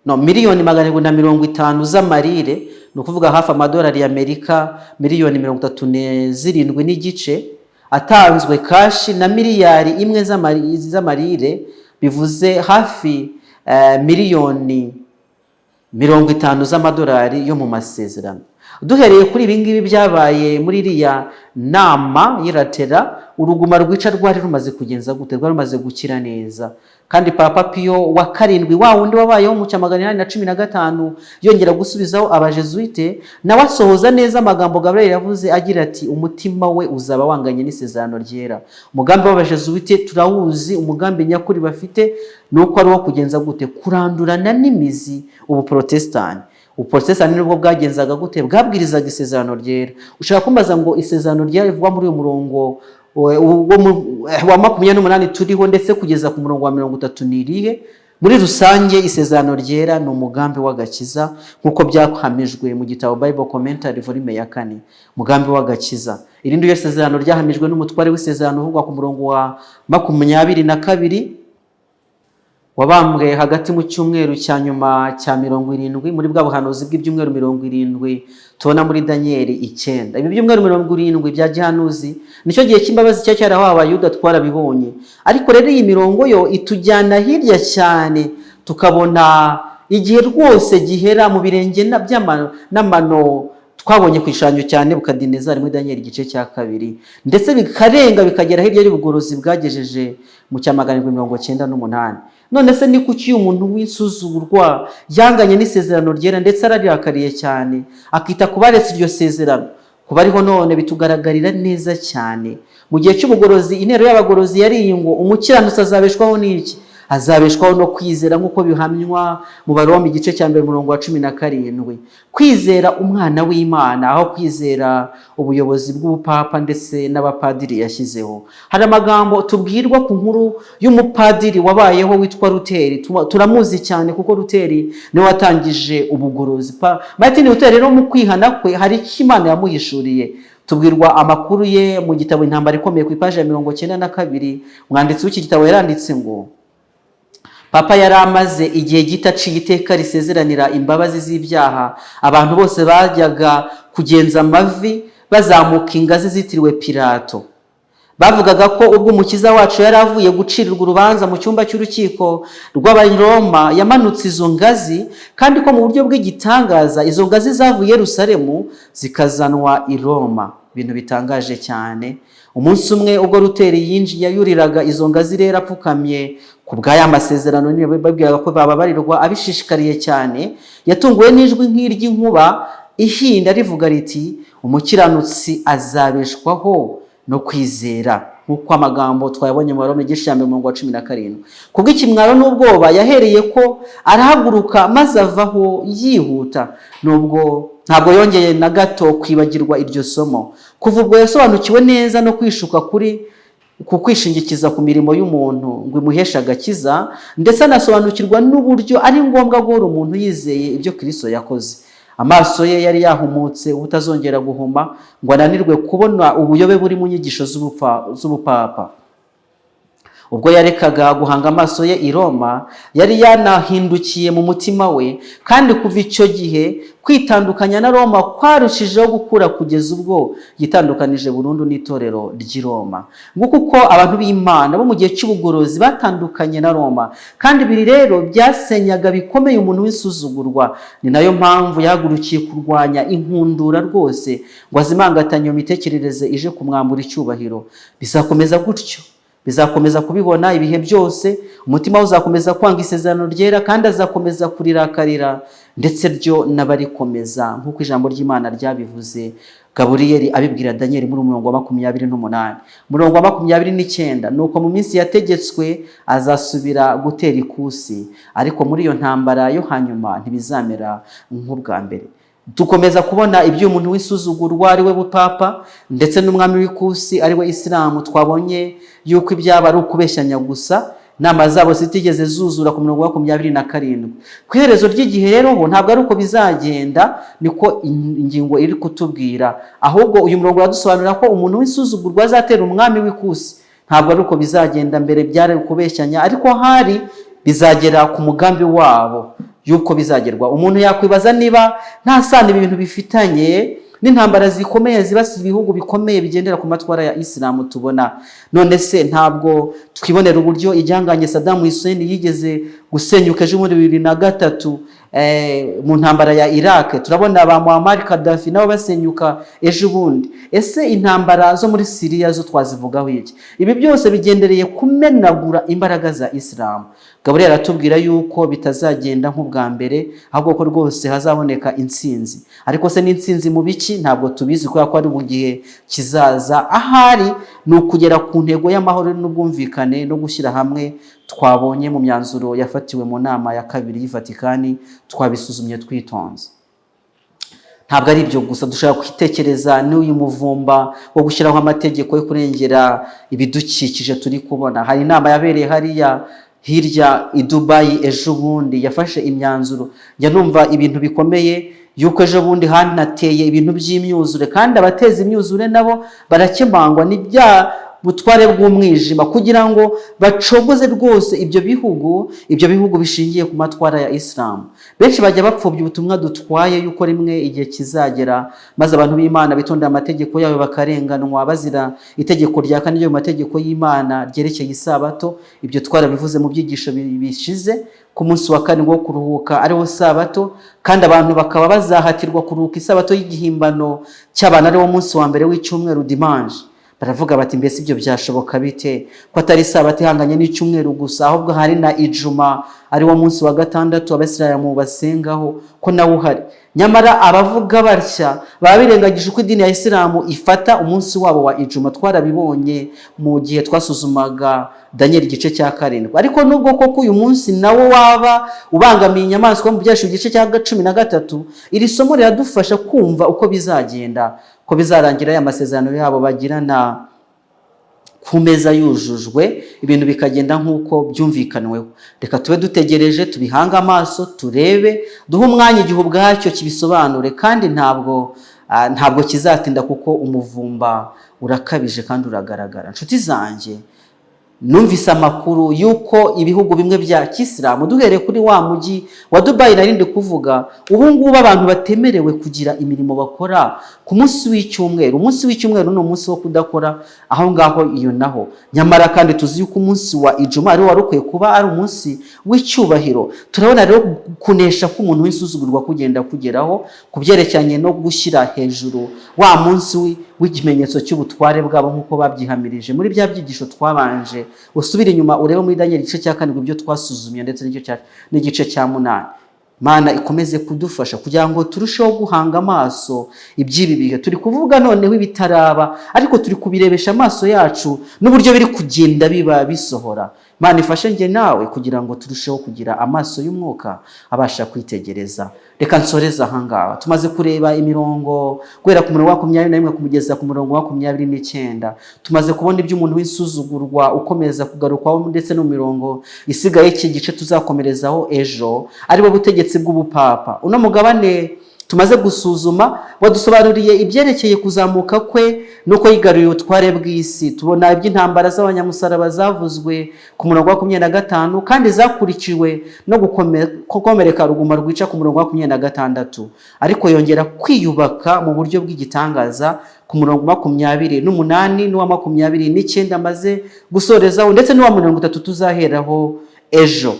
no 750,000,000 z'amarire, ni ukuvuga hafi amadolari y'Amerika miliyoni 37.5, atanzwe cash, na miliyari 1 z'amarire, bivuze hafi miliyoni 50 z'amadolari yo mu masezerano. Duhereye kuri ibi ngibi byabaye muri iriya nama y'i Latera, uruguma rwica rwari rumaze kugenza gute? Rwari rumaze gukira neza. Kandi Papa Piyo wa karindwi, wa wundi wabayeho mu cya 815, yongera gusubizaho Abajesuite, nawe asohoza neza amagambo Gabriel yavuze agira ati: "Umutima we uzaba wanganye n'isezerano ryera." Umugambi w'Abajesuite turawuzi. Umugambi nyakuri bafite ni uko ari uwo kugenza gute? Kurandurana n'imizi Ubuprotestani. Ubuprotestani nibwo bwagenzaga gute? Bwabwirizaga isezerano ryera. Ushobora kumbaza ngo isezerano ryera rivugwa muri uyu murongo wa 28 turiho, ndetse kugeza ku murongo wa 30, ni irihe? Muri rusange, isezerano ryera ni umugambi w'agakiza, nk'uko byahamijwe mu gitabo Bible Commentary, volume ya 4. Umugambi w'agakiza, irindi ryo sezerano ryahamijwe n'umutware w'isezerano uvugwa ku murongo wa 22, wabambwe hagati mu cyumweru cya nyuma cya 70 muri bwa buhanuzi bw'ibyumweru 70 tubona muri Daniyeli 9. Ibi byumweru 70 bya gihanuzi nicyo gihe cy'imbabazi cya cyarahawe Abayuda, twarabibonye. Ariko rero iyi mirongo yo itujyana hirya cyane, tukabona igihe rwose gihera mu birenge n'amano twabonye ku gishushanyo cya Nebukadinezari muri Daniyeli igice cya 2, ndetse bikarenga bikagera hirya y'ubugorozi bwagejeje mu cya 798. None se ni kuki uyu muntu w'insuzugurwa yanganye n'isezerano ryera, ndetse ararakariye cyane, akita ku baretse iryo sezerano? Kuba ariho none bitugaragarira neza cyane. Mu gihe cy'ubugorozi, intero y'abagorozi yari iyi ngo: "Umukiranutsi azabeshwaho n'iki? Azabeshwaho no kwizera," nk'uko bihamywa mu Baroma igice cya 1, umurongo wa 17. Kwizera umwana w'Imana aho kwizera ubuyobozi bw'ubupapa ndetse n'abapadiri yashyizeho. Hari amagambo tubwirwa ku nkuru y'umupadiri wabayeho witwa Ruteri. Turamuzi cyane kuko Ruteri niwe watangije ubugorozi. Martin Luther rero, mu kwihana kwe hari icyo Imana yamuhishuriye. Tubwirwa amakuru ye mu gitabo Intambara Ikomeye, ku ipaji ya 92. Umwanditsi w'iki gitabo yaranditse ngo: "Papa yari amaze igihe gito aciye iteka risezeranira imbabazi z'ibyaha abantu bose bajyaga kugenza amavi bazamuka ingazi zitiriwe Pilato. Bavugaga ko ubwo Umukiza wacu yari avuye gucirirwa urubanza mu cyumba cy'urukiko rw'Abaroma, yamanutse izo ngazi, kandi ko mu buryo bw'igitangaza izo ngazi zavuye i Yerusalemu zikazanwa i Roma, ibintu bitangaje cyane. Umunsi umwe ubwo Ruteri yinjiye, yuriraga izo ngazi rero apfukamye ku bw'aya masezerano nyine babwiraga ko bababarirwa, abishishikariye cyane, yatunguwe n'ijwi nk'iry'inkuba ihinda rivuga riti: 'Umukiranutsi azabeshwaho no kwizera,' nk'uko amagambo twayabonye mu Baroma igice cya 1, umurongo wa 17. Kubw'ikimwaro n'ubwoba, yahereye ko arahaguruka maze avaho yihuta. Nubwo ntabwo yongeye na gato kwibagirwa iryo somo. Kuva ubwo yasobanukiwe neza no kwishuka kuri ku kwishingikiza ku mirimo y'umuntu ngo imuheshe agakiza, ndetse anasobanukirwa n'uburyo ari ngombwa guhora umuntu yizeye ibyo Kristo yakoze. Amaso ye yari yahumutse ubutazongera guhuma ngo ananirwe kubona ubuyobe buri mu nyigisho z'ubupapa. Ubwo yarekaga guhanga amaso ye i Roma, yari yanahindukiye mu mutima we, kandi kuva icyo gihe kwitandukanya na Roma kwarushijeho gukura kugeza ubwo yitandukanije burundu n'itorero ry'i Roma. Nguko uko abantu b'Imana bo mu gihe cy'ubugorozi batandukanye na Roma, kandi ibi rero byasenyaga bikomeye umuntu w'insuzugurwa. Ni nayo mpamvu yahagurukiye kurwanya inkundura rwose ngo azimangatanye iyo mitekerereze ije kumwambura icyubahiro. Bizakomeza gutyo, bizakomeza kubibona ibihe byose. Umutima we uzakomeza kwanga isezerano ryera, kandi azakomeza kurirakarira, ndetse ryo n'abarikomeza, nk'uko ijambo ry'Imana ryabivuze, Gaburiyeli abibwira Daniyeli muri umurongo wa 28. Umurongo wa 29: "Nuko mu minsi yategetswe azasubira gutera ikusi, ariko muri iyo ntambara yo hanyuma ntibizamera nk'ubwa mbere." Dukomeza kubona iby'umuntu w'isuzugurwa, ari we bupapa, ndetse n'umwami w'ikusi, ari we Isilamu. Twabonye yuko ibyaba ari ukubeshyanya gusa, inama zabo zitigeze zuzura, ku murongo wa 27. Ku iherezo ry'igihe rero ho ntabwo ari uko bizagenda, niko ingingo iri kutubwira. Ahubwo uyu murongo uradusobanurira ko umuntu w'isuzugurwa azatera umwami w'ikusi. Ntabwo ari uko bizagenda mbere, byari ukubeshyanya, ariko hari bizagera ku mugambi wabo yuko bizagerwa. Umuntu yakwibaza niba nta sano ibi bintu bifitanye n'intambara zikomeye zibasira ibihugu bikomeye bigendera ku matwara ya Isilamu tubona. None se ntabwo twibonera uburyo igihangange Saddam Hussein yigeze gusenyuka ejo bundi 2003 mu ntambara ya Iraq? Turabona ba Muammar Gaddafi nabo basenyuka ejo bundi. Ese intambara zo muri Syria zo twazivugaho iki? Ibi byose bigendereye kumenagura imbaraga za Isilamu. Gaburiyeli aratubwira yuko bitazagenda nk'ubwa mbere, ahubwo ko rwose hazaboneka intsinzi. Ariko se n'intsinzi mu biki? Ntabwo tubizi, kubera ko ari mu gihe kizaza. Ahari ni ukugera ku ntego y'amahoro n'ubwumvikane no gushyira hamwe twabonye mu myanzuro yafatiwe mu nama ya kabiri y'i Vatikani. Twabisuzumye twitonze. Ntabwo ari ibyo gusa. Dushobora kwitekereza n'uyu muvumba wo gushyiraho amategeko yo kurengera ibidukikije turi kubona. Hari inama yabereye hariya hirya i Dubayi ejo bundi yafashe imyanzuro. Njya numva ibintu bikomeye yuko ejo bundi hanateye ibintu by'imyuzure, kandi abateza imyuzure nabo barakemangwa. Ni bya butware bw'umwijima kugira ngo bacogoze rwose ibyo bihugu bishingiye ku matwara ya Isilamu. Benshi bajya bapfobya ubutumwa dutwaye, yuko rimwe igihe kizagera maze abantu b'Imana bitondera amategeko yayo bakarenganwa bazira itegeko rya kane ryo mu mategeko y'Imana ryerekeye isabato. Ibyo twarabivuze mu byigisho bishize, ku munsi wa kane wo kuruhuka ariwo sabato, kandi abantu bakaba bazahatirwa kuruhuka isabato y'igihimbano cy'abantu, ariwo munsi wa mbere w'icyumweru, dimanche. Baravuga bati: "Mbese ibyo byashoboka bite, ko atari Isabato ihanganye n'icyumweru gusa, ahubwo hari na Ijuma, ari wo munsi wa gatandatu Abasilamu basengaho, ko nawo uhari?" Nyamara abavuga batya baba birengagije uko idini ya Isilamu ifata umunsi wabo wa Ijuma. Twarabibonye mu gihe twasuzumaga Daniel igice cya 7. Ariko nubwo koko uyu munsi nawo waba ubangamiye inyamaswa mu Byahishuwe igice cya 13, iri somo riradufasha kumva uko bizagenda, ko bizarangira aya masezerano yabo bagirana ku meza yujujwe, ibintu bikagenda nk'uko byumvikanweho. Reka tube dutegereje, tubihange amaso, turebe, duhe umwanya igihe ubwacyo kibisobanure. Kandi ntabwo kizatinda, kuko umuvumba urakabije kandi uragaragara. Inshuti zanjye, numvise amakuru y'uko ibihugu bimwe bya kisilamu, duhereye kuri wa mujyi wa Dubayi narindi kuvuga, ubu ngubu abantu batemerewe kugira imirimo bakora ku munsi w'icyumweru. Umunsi w'icyumweru ni umunsi wo kudakora aho ngaho iyo naho. Nyamara kandi tuzi yuko umunsi wa Ijuma ariwo wari ukwiye kuba ari umunsi w'icyubahiro. Turabona rero kunesha k'umuntu w'insuzugurwa kugenda kugeraho ku byerekeranye no gushyira hejuru wa munsi w'ikimenyetso cy'ubutware bwabo, nk'uko babyihamirije muri bya byigisho twabanje. Usubire inyuma urebe muri Daniel igice cya 7 ibyo twasuzumye, ndetse n'igice cya 8. Mana ikomeze kudufasha kugira ngo turusheho guhanga amaso iby'ibi bihe turi kuvuga. Noneho ibitaraba, ariko turi kubirebesha amaso yacu n'uburyo biri kugenda biba bisohora. Mana ifashe njye nawe kugira ngo turusheho kugira amaso y'umwuka abasha kwitegereza. Reka nsoreze ahangaha. Tumaze kureba imirongo guhera ku murongo wa 21 kumugeza ku murongo wa 29. Tumaze kubona iby'umuntu w'insuzugurwa ukomeza kugarukwaho, ndetse no mu mirongo isigaye iki gice tuzakomerezaho ejo, aribo butegetsi bw'ubupapa. Uno mugabane tumaze gusuzuma wadusobanuriye ibyerekeye kuzamuka kwe nuko yigaruriye ubutware bw'isi. Tubona iby'intambara z'abanyamusaraba zavuzwe ku murongo wa 25, kandi zakurikiwe no gukomereka ruguma rwica ku murongo wa 26, ariko yongera kwiyubaka mu buryo bw'igitangaza ku murongo 28 n'uwa 29 amaze gusorezaho, ndetse n'uwa 30 tuzaheraho ejo.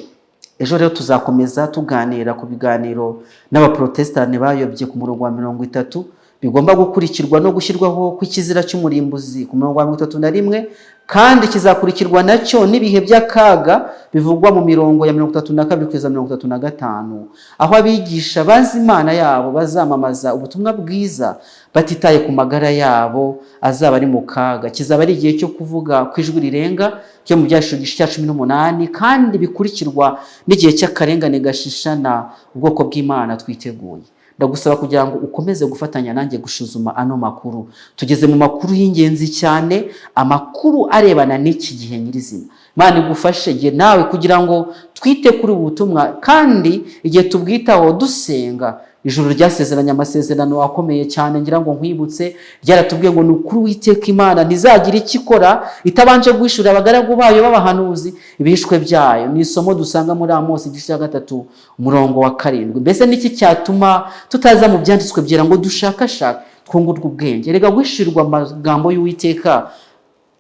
Ejo rero tuzakomeza tuganira ku biganiro n'Abaprotestani bayobye ku murongo wa 30, bigomba gukurikirwa no gushyirwaho kw'ikizira cy'umurimbuzi ku murongo wa 31, kandi kizakurikirwa nacyo n'ibihe by'akaga bivugwa mu mirongo ya 32 kugeza 35, aho abigisha bazi Imana yabo bazamamaza ubutumwa bwiza batitaye ku magara yabo azaba ari mu kaga. Kizaba ari igihe cyo kuvuga ku ijwi rirenga cyo mu Byahishuwe igice cya 18, kandi bikurikirwa n'igihe cy'akarengane gashishana ubwoko bw'Imana twiteguye. Ndagusaba kugira ngo ukomeze gufatanya nanjye gusuzuma ano makuru. Tugeze mu makuru y'ingenzi cyane, amakuru arebana n'iki gihe nyirizina. Imana igufashe igihe nawe kugira ngo twite kuri ubu butumwa, kandi igihe tubwitaho dusenga. Ijuru ryasezeranye amasezerano akomeye cyane. Ngira ngo nkwibutse, ryaratubwiye ngo: "Ni ukuri Uwiteka Imana ntizagira icyo ikora itabanje guhishurira abagaragu bayo b'abahanuzi ibihishwe byayo." Ni isomo dusanga muri Amosi igice cya 3, umurongo wa 7. Mbese niki cyatuma tutaza mu Byanditswe Byera ngo dushakashake, twungurwe ubwenge? Rega guhishurirwa amagambo y'Uwiteka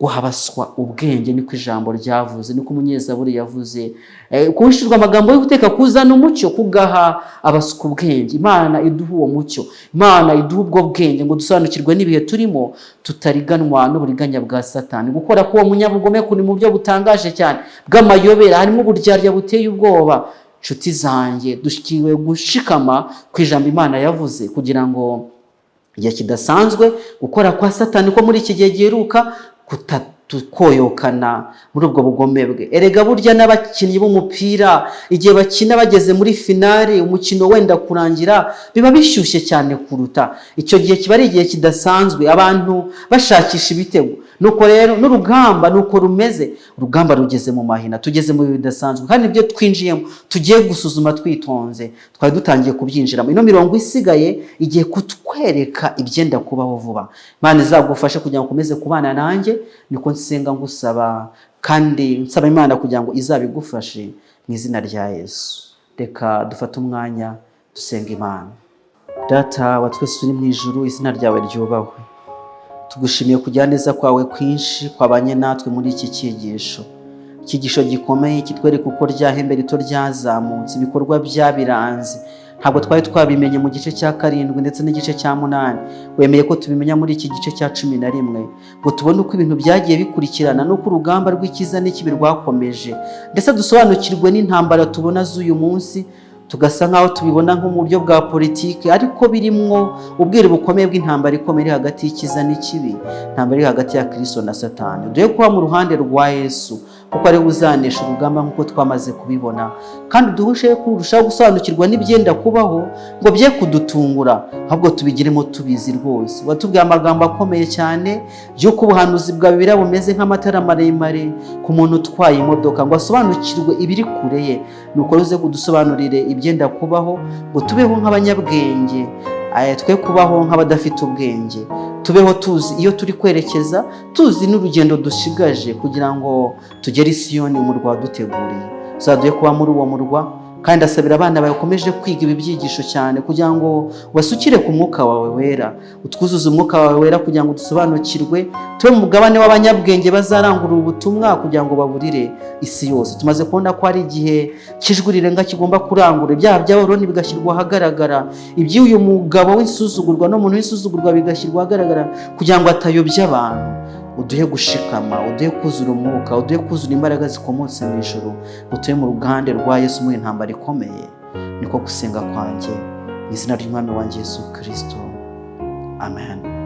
guhabaswa ubwenge, niko ijambo ryavuze, niko umunyezaburi yavuze. Guhishurirwa amagambo y'Uwiteka kuzana umucyo, kugaha abasuka ubwenge. Imana iduha uwo mucyo, Imana iduha ubwo bwenge ngo dusobanukirwe n'ibihe turimo, tutariganwa n'uburiganya bwa Satani. Gukora k'uwo munyabugome kuri mu buryo butangaje cyane bw'amayobera, harimo uburyarya buteye ubwoba. Inshuti zanjye, dushyikiwe gushikama ku ijambo Imana yavuze, kugira ngo igihe kidasanzwe gukora kwa Satani ko muri iki gihe giheruka kutatukoyokana muri ubwo bugome bwe. Erega burya n'abakinnyi b'umupira, igihe bakina bageze muri finale, umukino wenda kurangira, biba bishyushye cyane kuruta. Icyo gihe kiba ari igihe kidasanzwe, abantu bashakisha ibitego. Nuko rero n'urugamba nuko rumeze. Urugamba rugeze mu mahina, tugeze mu bihe bidasanzwe, kandi ibyo twinjiyemo tugiye gusuzuma twitonze, twari dutangiye kubyinjiramo. Ino mirongo isigaye igiye kutwereka ibyenda kubaho vuba. Imana izagufashe kugira ngo ukomeze kubana nanjye, niko nsenga ngusaba, kandi nsaba Imana kugira ngo izabigufashe mu izina rya Yesu. Reka dufate umwanya dusenga Imana. Data wa twese uri mu ijuru, izina ryawe ryubahwe. Tugushimiye kugira neza kwawe kwinshi kwabanye natwe muri iki cyigisho, icyigisho gikomeye kitwereka uko rya hembe rito ryazamutse, ibikorwa byabiranze. Ntabwo twari twabimenye mu gice cya 7 ndetse n'igice cya 8. Wemeye ko tubimenya muri iki gice cya 11, ngo tubone uko ibintu byagiye bikurikirana n'uko urugamba rw'icyiza n'ikibi rwakomeje, ndetse dusobanukirwe n'intambara tubona z'uyu munsi, tugasa nk'aho tubibona nko mu buryo bwa politiki, ariko birimwo ubwiru bukomeye bw'intambara ikomeye iri hagati y'icyiza n'ikibi, intambara iri hagati ya Kristo na Satani. Duhe kuba mu ruhande rwa Yesu, kuko ariwe uzanesha urugamba nk'uko twamaze kubibona, kandi duhushe kurushaho gusobanukirwa n'ibyenda kubaho ngo bye kudutungura, ahubwo tubigiremo tubizi rwose. Watubwiye amagambo akomeye cyane y'uko ubuhanuzi bwa Bibiliya bumeze nk'amatara maremare ku muntu utwaye imodoka, ngo asobanukirwe ibiri kure ye. Nuko uze kudusobanurire ibyenda kubaho, ngo tubeho nk'abanyabwenge, twe kubaho nk'abadafite ubwenge. Tubeho tuzi iyo turi kwerekeza, tuzi n'urugendo dushigaje kugira ngo tugere i Siyoni, umurwa waduteguriye. Uzaduhe kuba muri uwo murwa, kandi asabira abana bawe bakomeje kwiga ibi byigisho cyane, kugira ngo wasukire ku mwuka wawe wera, utwuzuze umwuka wawe wera kugira ngo dusobanukirwe, tube mu mugabane w'abanyabwenge bazarangurura ubutumwa kugira ngo baburire isi yose. Tumaze kubona ko hari igihe cy'ijwi rirenga kigomba kurangura, ibyaha by'Abaroni bigashyirwa ahagaragara, iby'uyu mugabo w'insuzugurwa n'umuntu w'insuzugurwa bigashyirwa ahagaragara, kugira ngo atayobya abantu. Uduhe gushikama, uduhe kuzura umwuka, uduhe kuzura imbaraga zikomotse mu ijuru, utuye mu rugande rwa Yesu muri intambara ikomeye. Niko gusenga kwanjye mu izina ry'Umwami wanjye Yesu Kristo, amen.